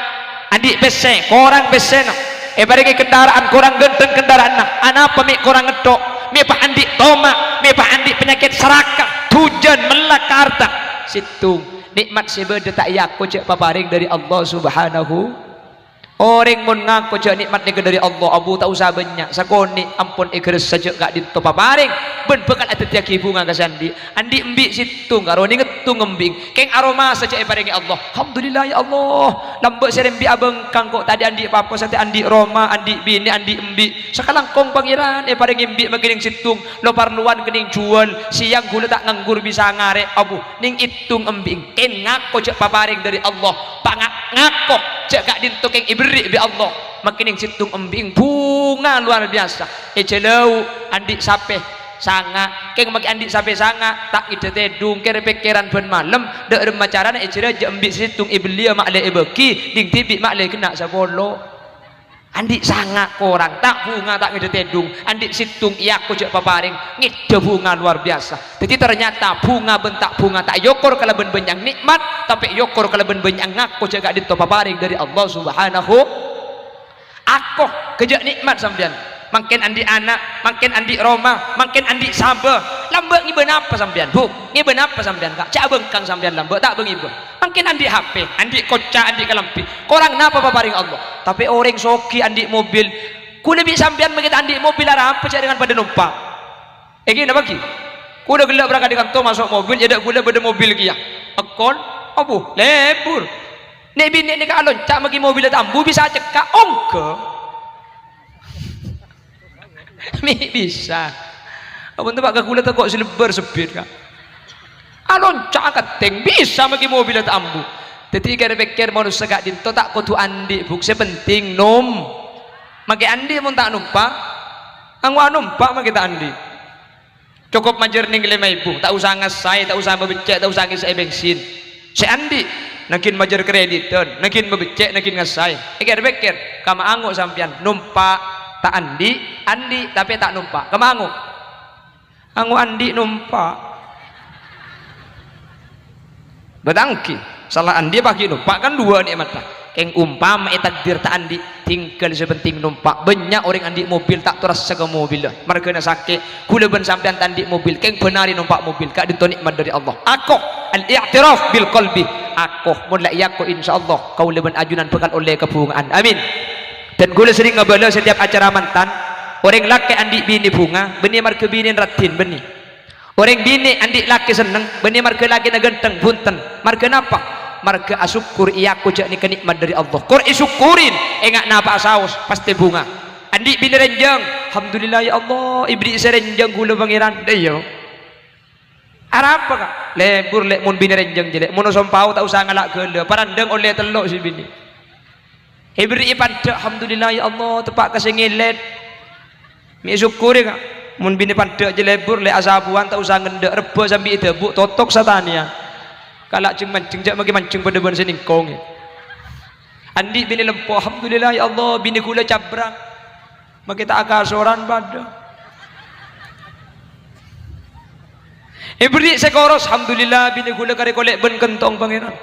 andi' pèssè, korang pèssèna. Èparèngè kendaraan, korang ghântheng kendaraanna. Anapa mè' korang ngetto'? Mè' pas andi' toma', mè' pas andi' panyakèt saraka, dhujân, mellak ka arta. Sèttong, nè'mat sè bâdâ ta' èako jhâ' paparèng dâri Allah Subhanahu. Orèng mon ngako jhâ' nè'mat nèka dâri Allah, abu ta' osa bânnya', sakonè' ampon èghâressa jhâ' ka'dinto paparèng, bân bhâkal adhâddhiyâghi bhunga ka sè andi'. Andi' embi' sèttong, karo nèngettong embi'. Kèng aromasa jhâ' èparèngè Allah. Alhamdulillah, ya Allah. Lambâ' sè rembi' abângkang ko' tadâ' andi' pa-apa, satèya andi' roma, andi' binè, andi' embi'. Sakalangkong Pangèran èparèngè embi' makènèng sèttong, lo parlowan kènèng jhuwâl, sèyang ghulâ ta' nganggur bisa ngarè'. Abu, nèng èttong embi', kèng ngako jhâ' paparèng dâri Allah. Panga-, ngako jhâ' ka'dinto kèng èberri' bi' Allah. Makènèng sèttong embi' bhunga lowar biyasa. È jhâlâu andi' sapè sanga', kèng makè andi' sapè sanga', ta' ngèdhâ tèdung, kèr-pèkkèran bân malem, dâ' remma carana è jhâlâ jhâ' embi' sèttong èbelliyâ ma'lè èbâghi, ding dhibi' ma'lè ghenna' sapolo. Andi' sanga' korang, ta' bhunga, ta' ngèdhâ tèdung, andi' sèttong èako jhâ' paparèng, ngèdhâ bhunga lowar biyasa. Dhâddhi, ternyata bhunga bân ta' bhunga ta' èokor kalabân bânnya'na nè'mat, tapè èokor kalabân bânnya'na ngako jhâ' ka'dinto paparèng dâri Allah Subhanahu. Ako, ghâjâ' nè'mat sampèyan. Mangkèn andi' ana', mangkèn andi' roma, mangkèn andi' sabâ. Lambâ' ngibâ napa sampèyan, Bu? Ngibâ napa sampèyan, Ka'? Jhâ' abângkang sampèyan lambâ', ta' bâ ngibâ. Mangkèn andi' H P, andi' koca, andi' kalambhi. Korang napa paparèng Allah? Tapè orèng soghi andi' mobil. Ghulâ bi' sampèyan makè ta' andi' mobil, arapa jhâ' rèng padâ nompa'? Ènggi napa ghi? Ghulâ ghellâ' berangkat dâri kanto, maso' mobil, è dâ' ghulâ bâdâ mobil kèya. Èkon, abu, lebur. Nè'-binè' nèka alonca' maghi mobilla ta' ambu bisa cekka'? Ongghâ. Mè' bisa. Apa ento' pa' ka ghulâ tako' sè lebbâr sebbit, Ka'? Alonca' akantèng, bisa maghi mobilla ta' ambu. Dhâddhi kèr-pèkkèr manossa ka'dinto ta' kodhu andi', Bu'. Sè penting nom-, maghi andi' mon ta' nompa'. Ango'a nompa' maghi ta' andi'. Cokop majâr nèng lèma èbu, ta' osa ngassay, ta' osa mabeccè', ta' osa ngèssè'è bensin. Sè andi', nangghing majâr kreditan, nangghing mabeccè', nangghing ngassay. Èkèr-pèkkèr, kama ango' sampèyan, nompa' ta' andi', andi' tapè ta' nompa'. Kama ango'? Ango' andi' nompa'. Bâtanggi, sala andi' apa ghi' nompa' kan duwâ' nè'matta. Kèng ompama ètakdir ta' andi', tinggal sè penting nompa'. Bânnya' orèng andi' mobil ta' torassa ka mobilla. Marghâna sakè', ghulâ bân sampèyan ta' andi' mobil, kèng bân arè nompa' mobil. Ka'dinto nè'mat dâri Allah. Ako, al-i'tiraf bil qalbi. Ako, mon la èako, insyaallah, kaulâ bân ajunan bhâkal ollè kabhunga'an. Amin. Dan ghulâ serrèng ngabâlâ setiap acara mantan, orèng lakè' andi' binè bhunga, bânnè marghâ binèna raddhin, bânnè. Orèng binè' andi' lakè senneng, bânnè marghâ lakèna ghântheng, bhunten. Marghâ napa? Marghâ asokkor èako jhâ' nèka nè'mat dâri Allah. Kor èsokkorè, enga' napa'a saos, pastè bhunga. Andi' binè rènjhâng, alhamdulillah, ya Allah, èberri' sè rènjhâng ghulâ Pangèran. Dâ' iyâ. Arapa, Ka'? Lebur, Lè', mon binè rènjhâng jiyâ, Lè'. Mon osompao ta' osa ngala' ghâlâ, parandhâng ollè tello' sè binè. Èberri'i pandhâ', alhamdulillah, ya Allah, teppa' ka sè ngèlèt. Mè' èsokkorè, Ka'. Mon binè pandhâ' jiyâ lebur, Lè', asabuwân ta' osa ngendhâ', rebbhâ sambi èdhâbu', totok satanèyan. Kala' jhâng-manjheng, jhâ' maghi manjheng padâ bân sè nèngkong, yâ. Andi' binè lempo, alhamdulillah, ya Allah, binè ghulâ cabrang. Maghi ta' akasoran padâ. Èberri' sè koros, alhamdulillah, binè ghulâ karè kolè' bân kentong Pangèran.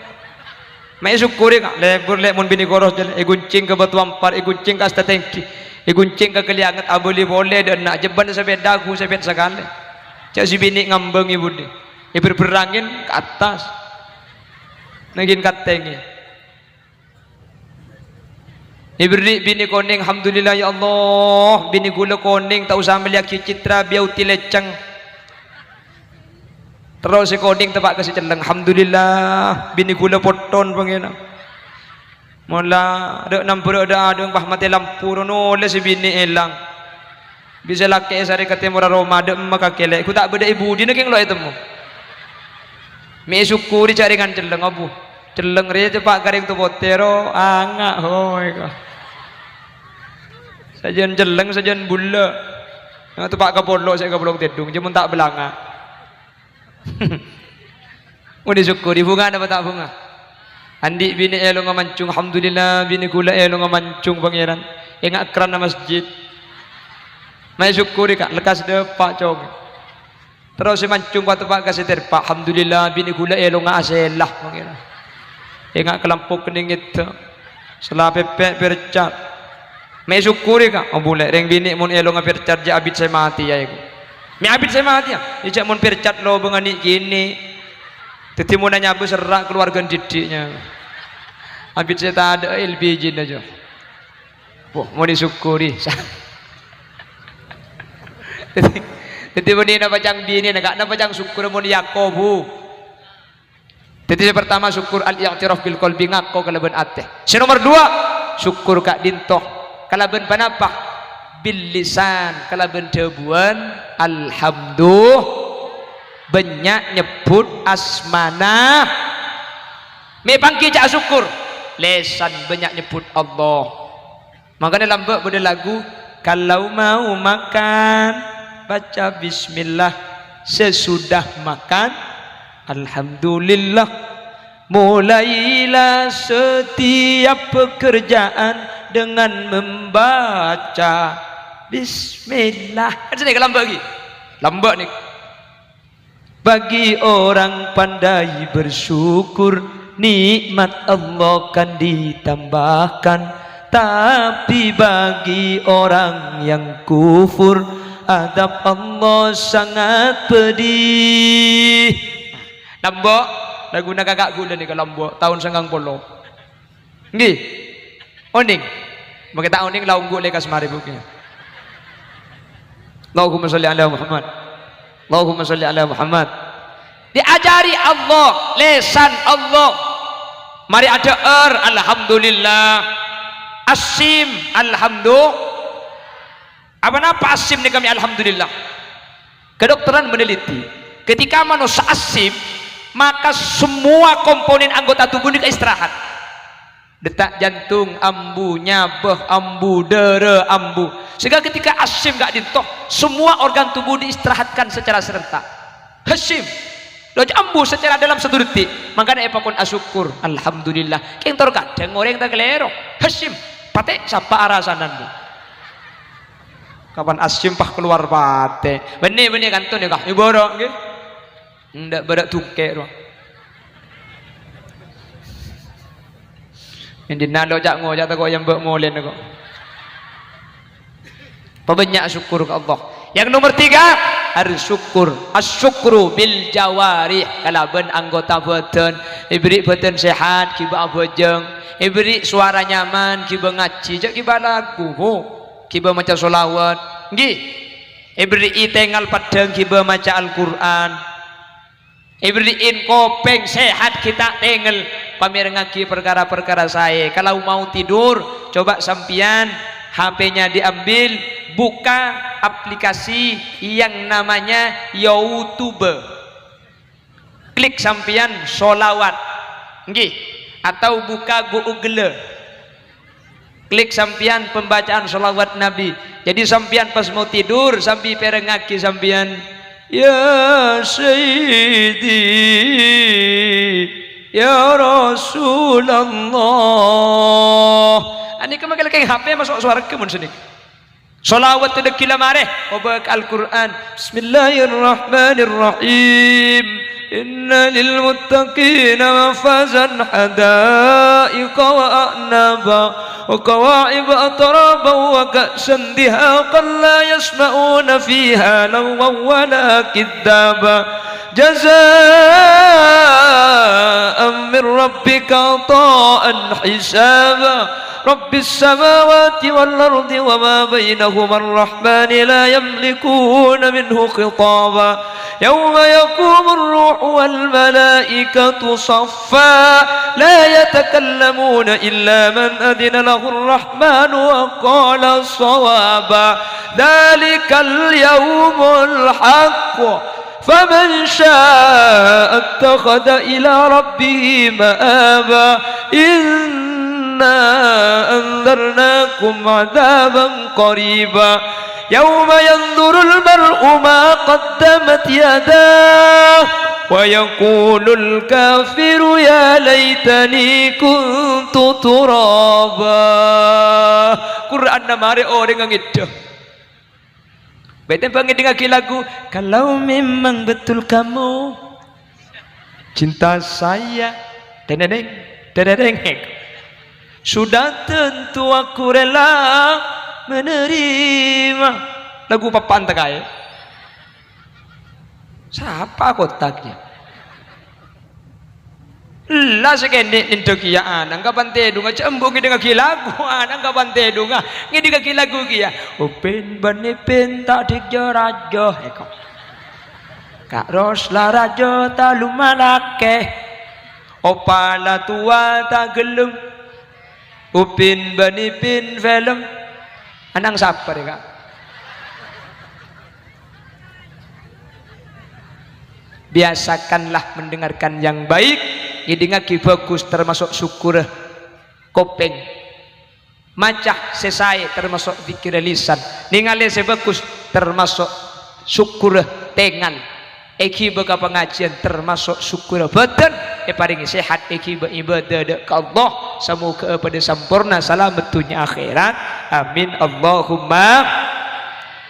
Ma' èsokkorè, Ka', lebur, Lè', mon binè koros jiyâ, Lè', ègoncèng ka Bâto Ampar, ègoncèng ka Astatèngghi, ègoncèng ka Kalianget, abâli polè dâ' enna', jhâ' bân sepèda ghu sepèt sakalè. Jhâ' sè binè ngambâng è budi. Èbher-bherrangè ka attas. Nangghing katèngè. Èberri' binè konèng, alhamdulillah, ya Allah, binè ghulâ konèng, ta' osa mellèyaghi citra beauty lècèng. Terros sè konèng teppa' ka sè cellèng, alhamdulillah, binè ghulâ potton, Pangèran. Mola, dâ' nambhârâ dâ' adâ' pas matè lampu, rono ollè sè binè èlang. Bisa lakè' èsarè ka tèmorra roma, dâ' emma kakè, Lè', ghu ta' bâdâ è budina kèng lo' ètemmo. Mè' èsokkorè jhâ' rèngan cellèng, abu. Cellèng rèya teppa' ka rèng to potè ro, anga', hoi, ka. Sajân cellèng, sajân bulâ. Nga' teppa' ka polo' sè ka polong tèdung, jhâ' mon ta' bâlânga. Mon èsokkorè, bhunga napa ta' bhunga? Andi' binè èlongnga manjhung, alhamdulillah, binè ghulâ èlongnga manjhung, Pangèran. Enga' kerrana masjid. Ma' èsokkorè, Ka', lekkas dâpa', cong. Terros sè manjhung pateppa' ka sè tèrpa', alhamdulillah, binè ghulâ èlongnga asèla, Pangèran. Enga' ka lampu kennèng ngèdhâ. Sella pèpè' pèrca'. Me' sokkorè, Ka'. Oh, bulâ, rèng binè' mon èlonga percat jâ' abit sè matè, yâ, èko. Me' abit sè matè, yâ. Yâ, jâ' mon percat lobângnga nè'-kènè'. Dhâddhi mon anyabâ serra' kalowarga dhiddhi'na. Abit sè tadâ' L P G-na, jâ'. Wah, mon èsokkorè. Dhâddhi, dhâddhi bânnè napa ca'na binèna, Ka'? Napa ca'na sokkorra mon èakobu? Dhâddhi, sè partama, sokkor al-i'tiraf bil qalbi, ngako kalabân atè. Sè nomer duwâ', sokkor ka'dinto kalabân ponapa? Bil lisan, kalabân dhâbuwân, alhamdu-, bânnya' nyebbhut asmana. Me' pangghi jâ' asokkor, lèsan bânnya' nyebbhut Allah. Mangkana lambâ' bâdâ lagu, "Kalau mau makan, baca bismillah. Sesudah makan, alhamdulillah. Mulailah setiap pekerjaan dengan membaca bismillah." Kan sènèka lambâ' ghi. Lambâ' nèka. Bagi orang pandai bersyukur, nikmat Allah kan ditambahkan. Tapi bagi orang yang kufur, adab Allah sangat pedih. Lambâ', laguna kaka' ghulâ nèka lambâ', taon sangang polo. Ngghi. Onèng. Mangkè ta' onèng la ongghu lè ka samarè, Bu. Allahumma sholli ala Muhammad. Allahumma sholli ala Muhammad. Diajari Allah, lèsan Allah. Marè adhâ'âr, alhamdulillah. Asim, alhamdu-, Apa napa asim nèka mè' alhamdulillah? Kedokteran meneliti, ketika manossa asim, maka semua komponen anggota tubuh nèka istirahat. Detak jantung ambu, nyabâ ambu, dârâ ambu. Sehingga ketika asim ka'dinto, semua organ tubuh diistirahatkan secara serentak. Hasim. Laju ambu secara dalam satu detik. Mangkana èpakon asokkor. Alhamdulillah. Kèng tor kadhâng orèng ta' kalèro. Hasim. Patè' sapa arasanan, Bu? Kapan asim pas kalowar patè. Bânnè, bânnè kantun nèka. Èbârâ', ngghi. Endâ' bârâ' dungkè', rowa. Ènḍina lo ca'-ngoca' tako' èyambâ' molèna kok. Pabânnya' sokkor ka Allah. Yang nomor tiga, harus syukur. Asyukru bil jawarih, kalabân anggota bâdân. Èbherri' bâdân sehat, ghibâ abhâjâng. Èbherri' sowara nyaman, ghibâ ngajhi. Jhâ' ghibâ lagu, Bu. Ghibâ maca sholawat. Ngghi. Èbherri'i tengal peddhâng, ghibâ maca Al-Qur'an. Èbherri'in kopèng sehat ghi' ta' tengel, pamèrengngaghi parkara-parkara saè. Kalau mau tidur, coba sampèyan H P-nya diambil, buka aplikasi yang namanya YouTube. Klik sampèyan sholawat, ngghi, atau buka Google. Klik sampèyan pembacaan sholawat Nabi. Jadi sampèyan pas mau tidur, sambi pèrengngaghi sampèyan, "Ya Sayyidi, ya Rasulullah." Anèka mangkèl kèng H P maso' sowarghâ mon sanèka. Sholawat dhâggi' la marè, obâ ka Al-Qur'an. Bismillahirrahmanirrahim. Inna lil muttaqina mafazan, hadaiqa wa a'naba, wa kawa'iba atraba, wa ka'san dihaqan, la yasma'una fiha lagwan wa la kidzaba. Jazaa'an min rabbika ata'an hisaba. Rabbis samawati wal ardi wa ma bainahuma ar-rahmani la yamlikuna minhu khitaba. Yawma yaqumur ruhu wal malaikatu saffa, la yatakallamuna illa man adhina lahur rahmanu wa qala shawaba. Dzalikal yawmul haqq. Faman syaa'a ittakhadha ila rabbihi ma'aba. Inna andzarnakum adzaban qariba. Yauma yanzurul mar'u ma qaddamat yadah. Wa yaqulul kafiru ya laitani kuntu turaba. Qur'anna marè orèngnga ngèdhâ. Bâdhân bâ' ngèdhingngaghi lagu, "Kalau memang betul kamu cinta saya, deneneng, deneneng." Sudah tentu aku rela menerima. Lagu papan tekae. Sapa kotak ya? Ella sè kènè' nèndhâ kèya ana'na ka pantèdungnga, jhâ' embu' ngèdingngaghi lagu, ana'na ka pantèdungnga, ngèdingngaghi lagu kèya. Upin bân Ipin ta' dhikjâ rajâ, èko. Ka'ros la rajâ ta' lumma lakè. Opa la towa ta' ghellem. Upin bân Ipin film. Ana'na sapa rè, Ka'? Biasakanlah mendengarkan yang baik, ngèdingngaghi bhâghus termasuk sokkorra kopèng. Maca sè saè termasuk dzikirra lisan. Nèngalè sè bhâghus termasuk sokkorra tèngal. Èghibâ ka pangajiân termasuk sokkorra bhâdhân, èparèngè sehat, èghibâ ibadah dâ' ka Allah. Samoghâ'â padâ samporna, salamet dhunnya akhèrat. Amin, Allahumma.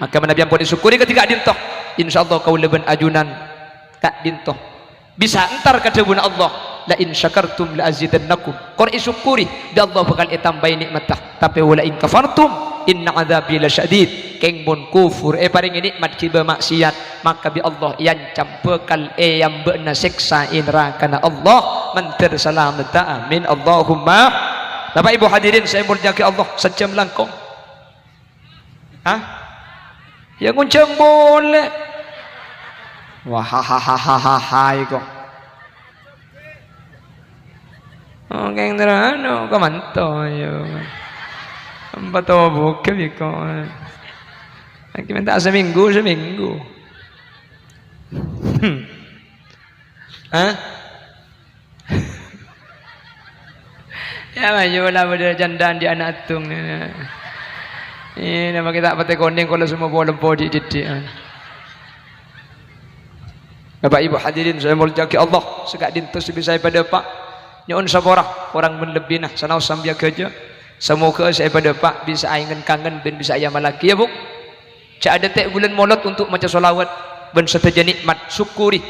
Maka manabi ampon èsokkori kadhi ka'dinto, insyaallah kaulâ bân ajunan ka'dinto bisa entar ka dhâbuna Allah, "La in syakartum la azidannakum." Kor èsokkori, bi' Allah bhâkal ètambâi nè'matta. Tapè, "Wa la in kafartum inna adzabi lasyadid." Kèng mon kufur, èparèngè nè'mat ghibâ ma'siyat, maka bi' Allah èancam bhâkal èambâ'na sèksa è narakana Allah. Mandhâr salametta, amin, Allahumma. Bapak Ibu hadirin sè èmoljâ'aghi Allah, sajjhâm langkong. Hah? Ya ngonjhâng polè. Wah, ha, ha, ha, ha, ha, ha, iko. Oh, kèng terano, kamanto, ya. Empat tobo ke biko. Lagi minta seminggu, seminggu. Hah? Ya, maju lah pada jandaan di anak atung. Ini nama kita pate koning kalau semua bolong podi didik. Bapak Ibu hadirin sè èmoljâ'aghi Allah, sè ka'dinto sè bisa èpadâpa'. Nyo'on sapora, korang bân lebbina, sanaos sambi aghâjâ. Samoghâ sè èpadâpa' bisa aèngen kangen bân bisa èamallaghi, ya, Bu. Jhâ' adântè' bulân Molod untuk maca sholawat bân sadhâjâ nè'mat, sokkori.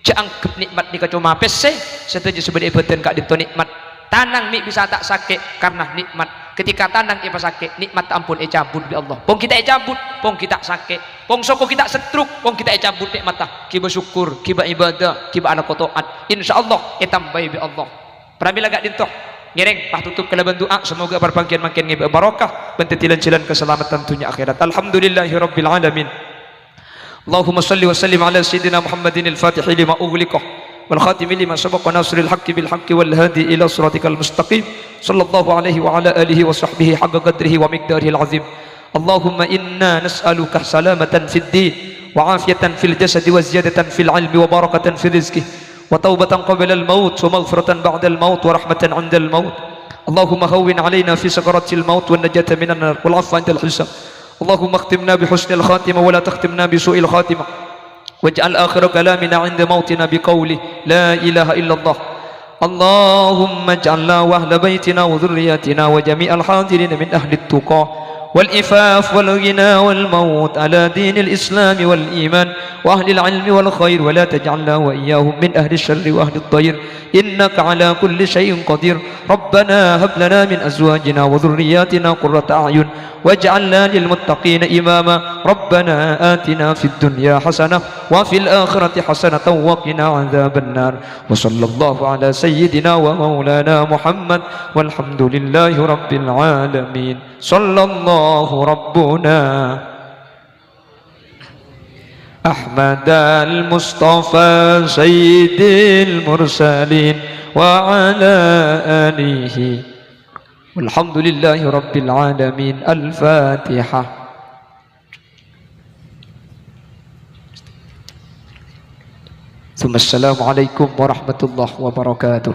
Jhâ' angghep nè'mat nèka coma pèssè, sadhâjâ sè bâdâ è bâdân ka'dinto nè'mat. Tanang mè' bisa ta' sakè' karna nè'mat. Ketika tanang èpasakè', nè'mat ampon ècabut bi' Allah. Pong ghi' ta' ècabut, pong ghi' ta' sakè', pong soko ghi' ta' setruk, pong ghi' ta' ècabut nè'matta. Ghibâ sokkor, ghibâ ibadah, ghibâ alako to'at. Insyaallah ètambâi bi' Allah. Pramila ka'dinto ngèrèng patotop kalabân du'a, samoghâ parpangghiyân mangkèn ngèbâ barokah bân dhâddhi lan-jhâlân kasalameddhân dhunnya akhèrat. Alhamdulillahirabbil alamin. اللهم صل وسلم على سيدنا محمد الفاتح لما أغلق والخاتم لما سبق ناصر الحق بالحق والهادي إلى صراطك المستقيم. صلى الله عليه وعلى آله وصحبه حق قدره ومقداره العظيم. اللهم إنا نسألك سلامة في الدين وعافية في الجسد وزيادة في العلم وبركة في الرزق وتوبة قبل الموت ومغفرة بعد الموت ورحمة عند الموت. اللهم هون علينا في سكرات الموت والنجاة من النار والعفو عند الحساب. اللهم اختمنا بحسن الخاتمة ولا تختمنا بسوء الخاتمة. واجعل آخر كلامنا عند موتنا بقول لا إله إلا الله. اللهم اجعلنا وأهل بيتنا وذرياتنا وجميع الحاضرين من أهل التقى والعفاف والغنى والموت على دين الإسلام والإيمان وأهل العلم والخير، ولا تجعلنا وإياهم من أهل الشر وأهل الضير، إنك على كل شيء قدير. ربنا هب لنا من أزواجنا وذرياتنا قرة أعين واجعلنا للمتقين إماما. ربنا آتنا في الدنيا حسنة وفي الآخرة حسنة وقنا عذاب النار. وصلى الله على سيدنا ومولانا محمد والحمد لله رب العالمين. صلى الله ربنا أحمد المصطفى سيد المرسلين وعلى آله. والحمد لله رب العالمين. الفاتحة. ثم السلام عليكم ورحمة الله وبركاته.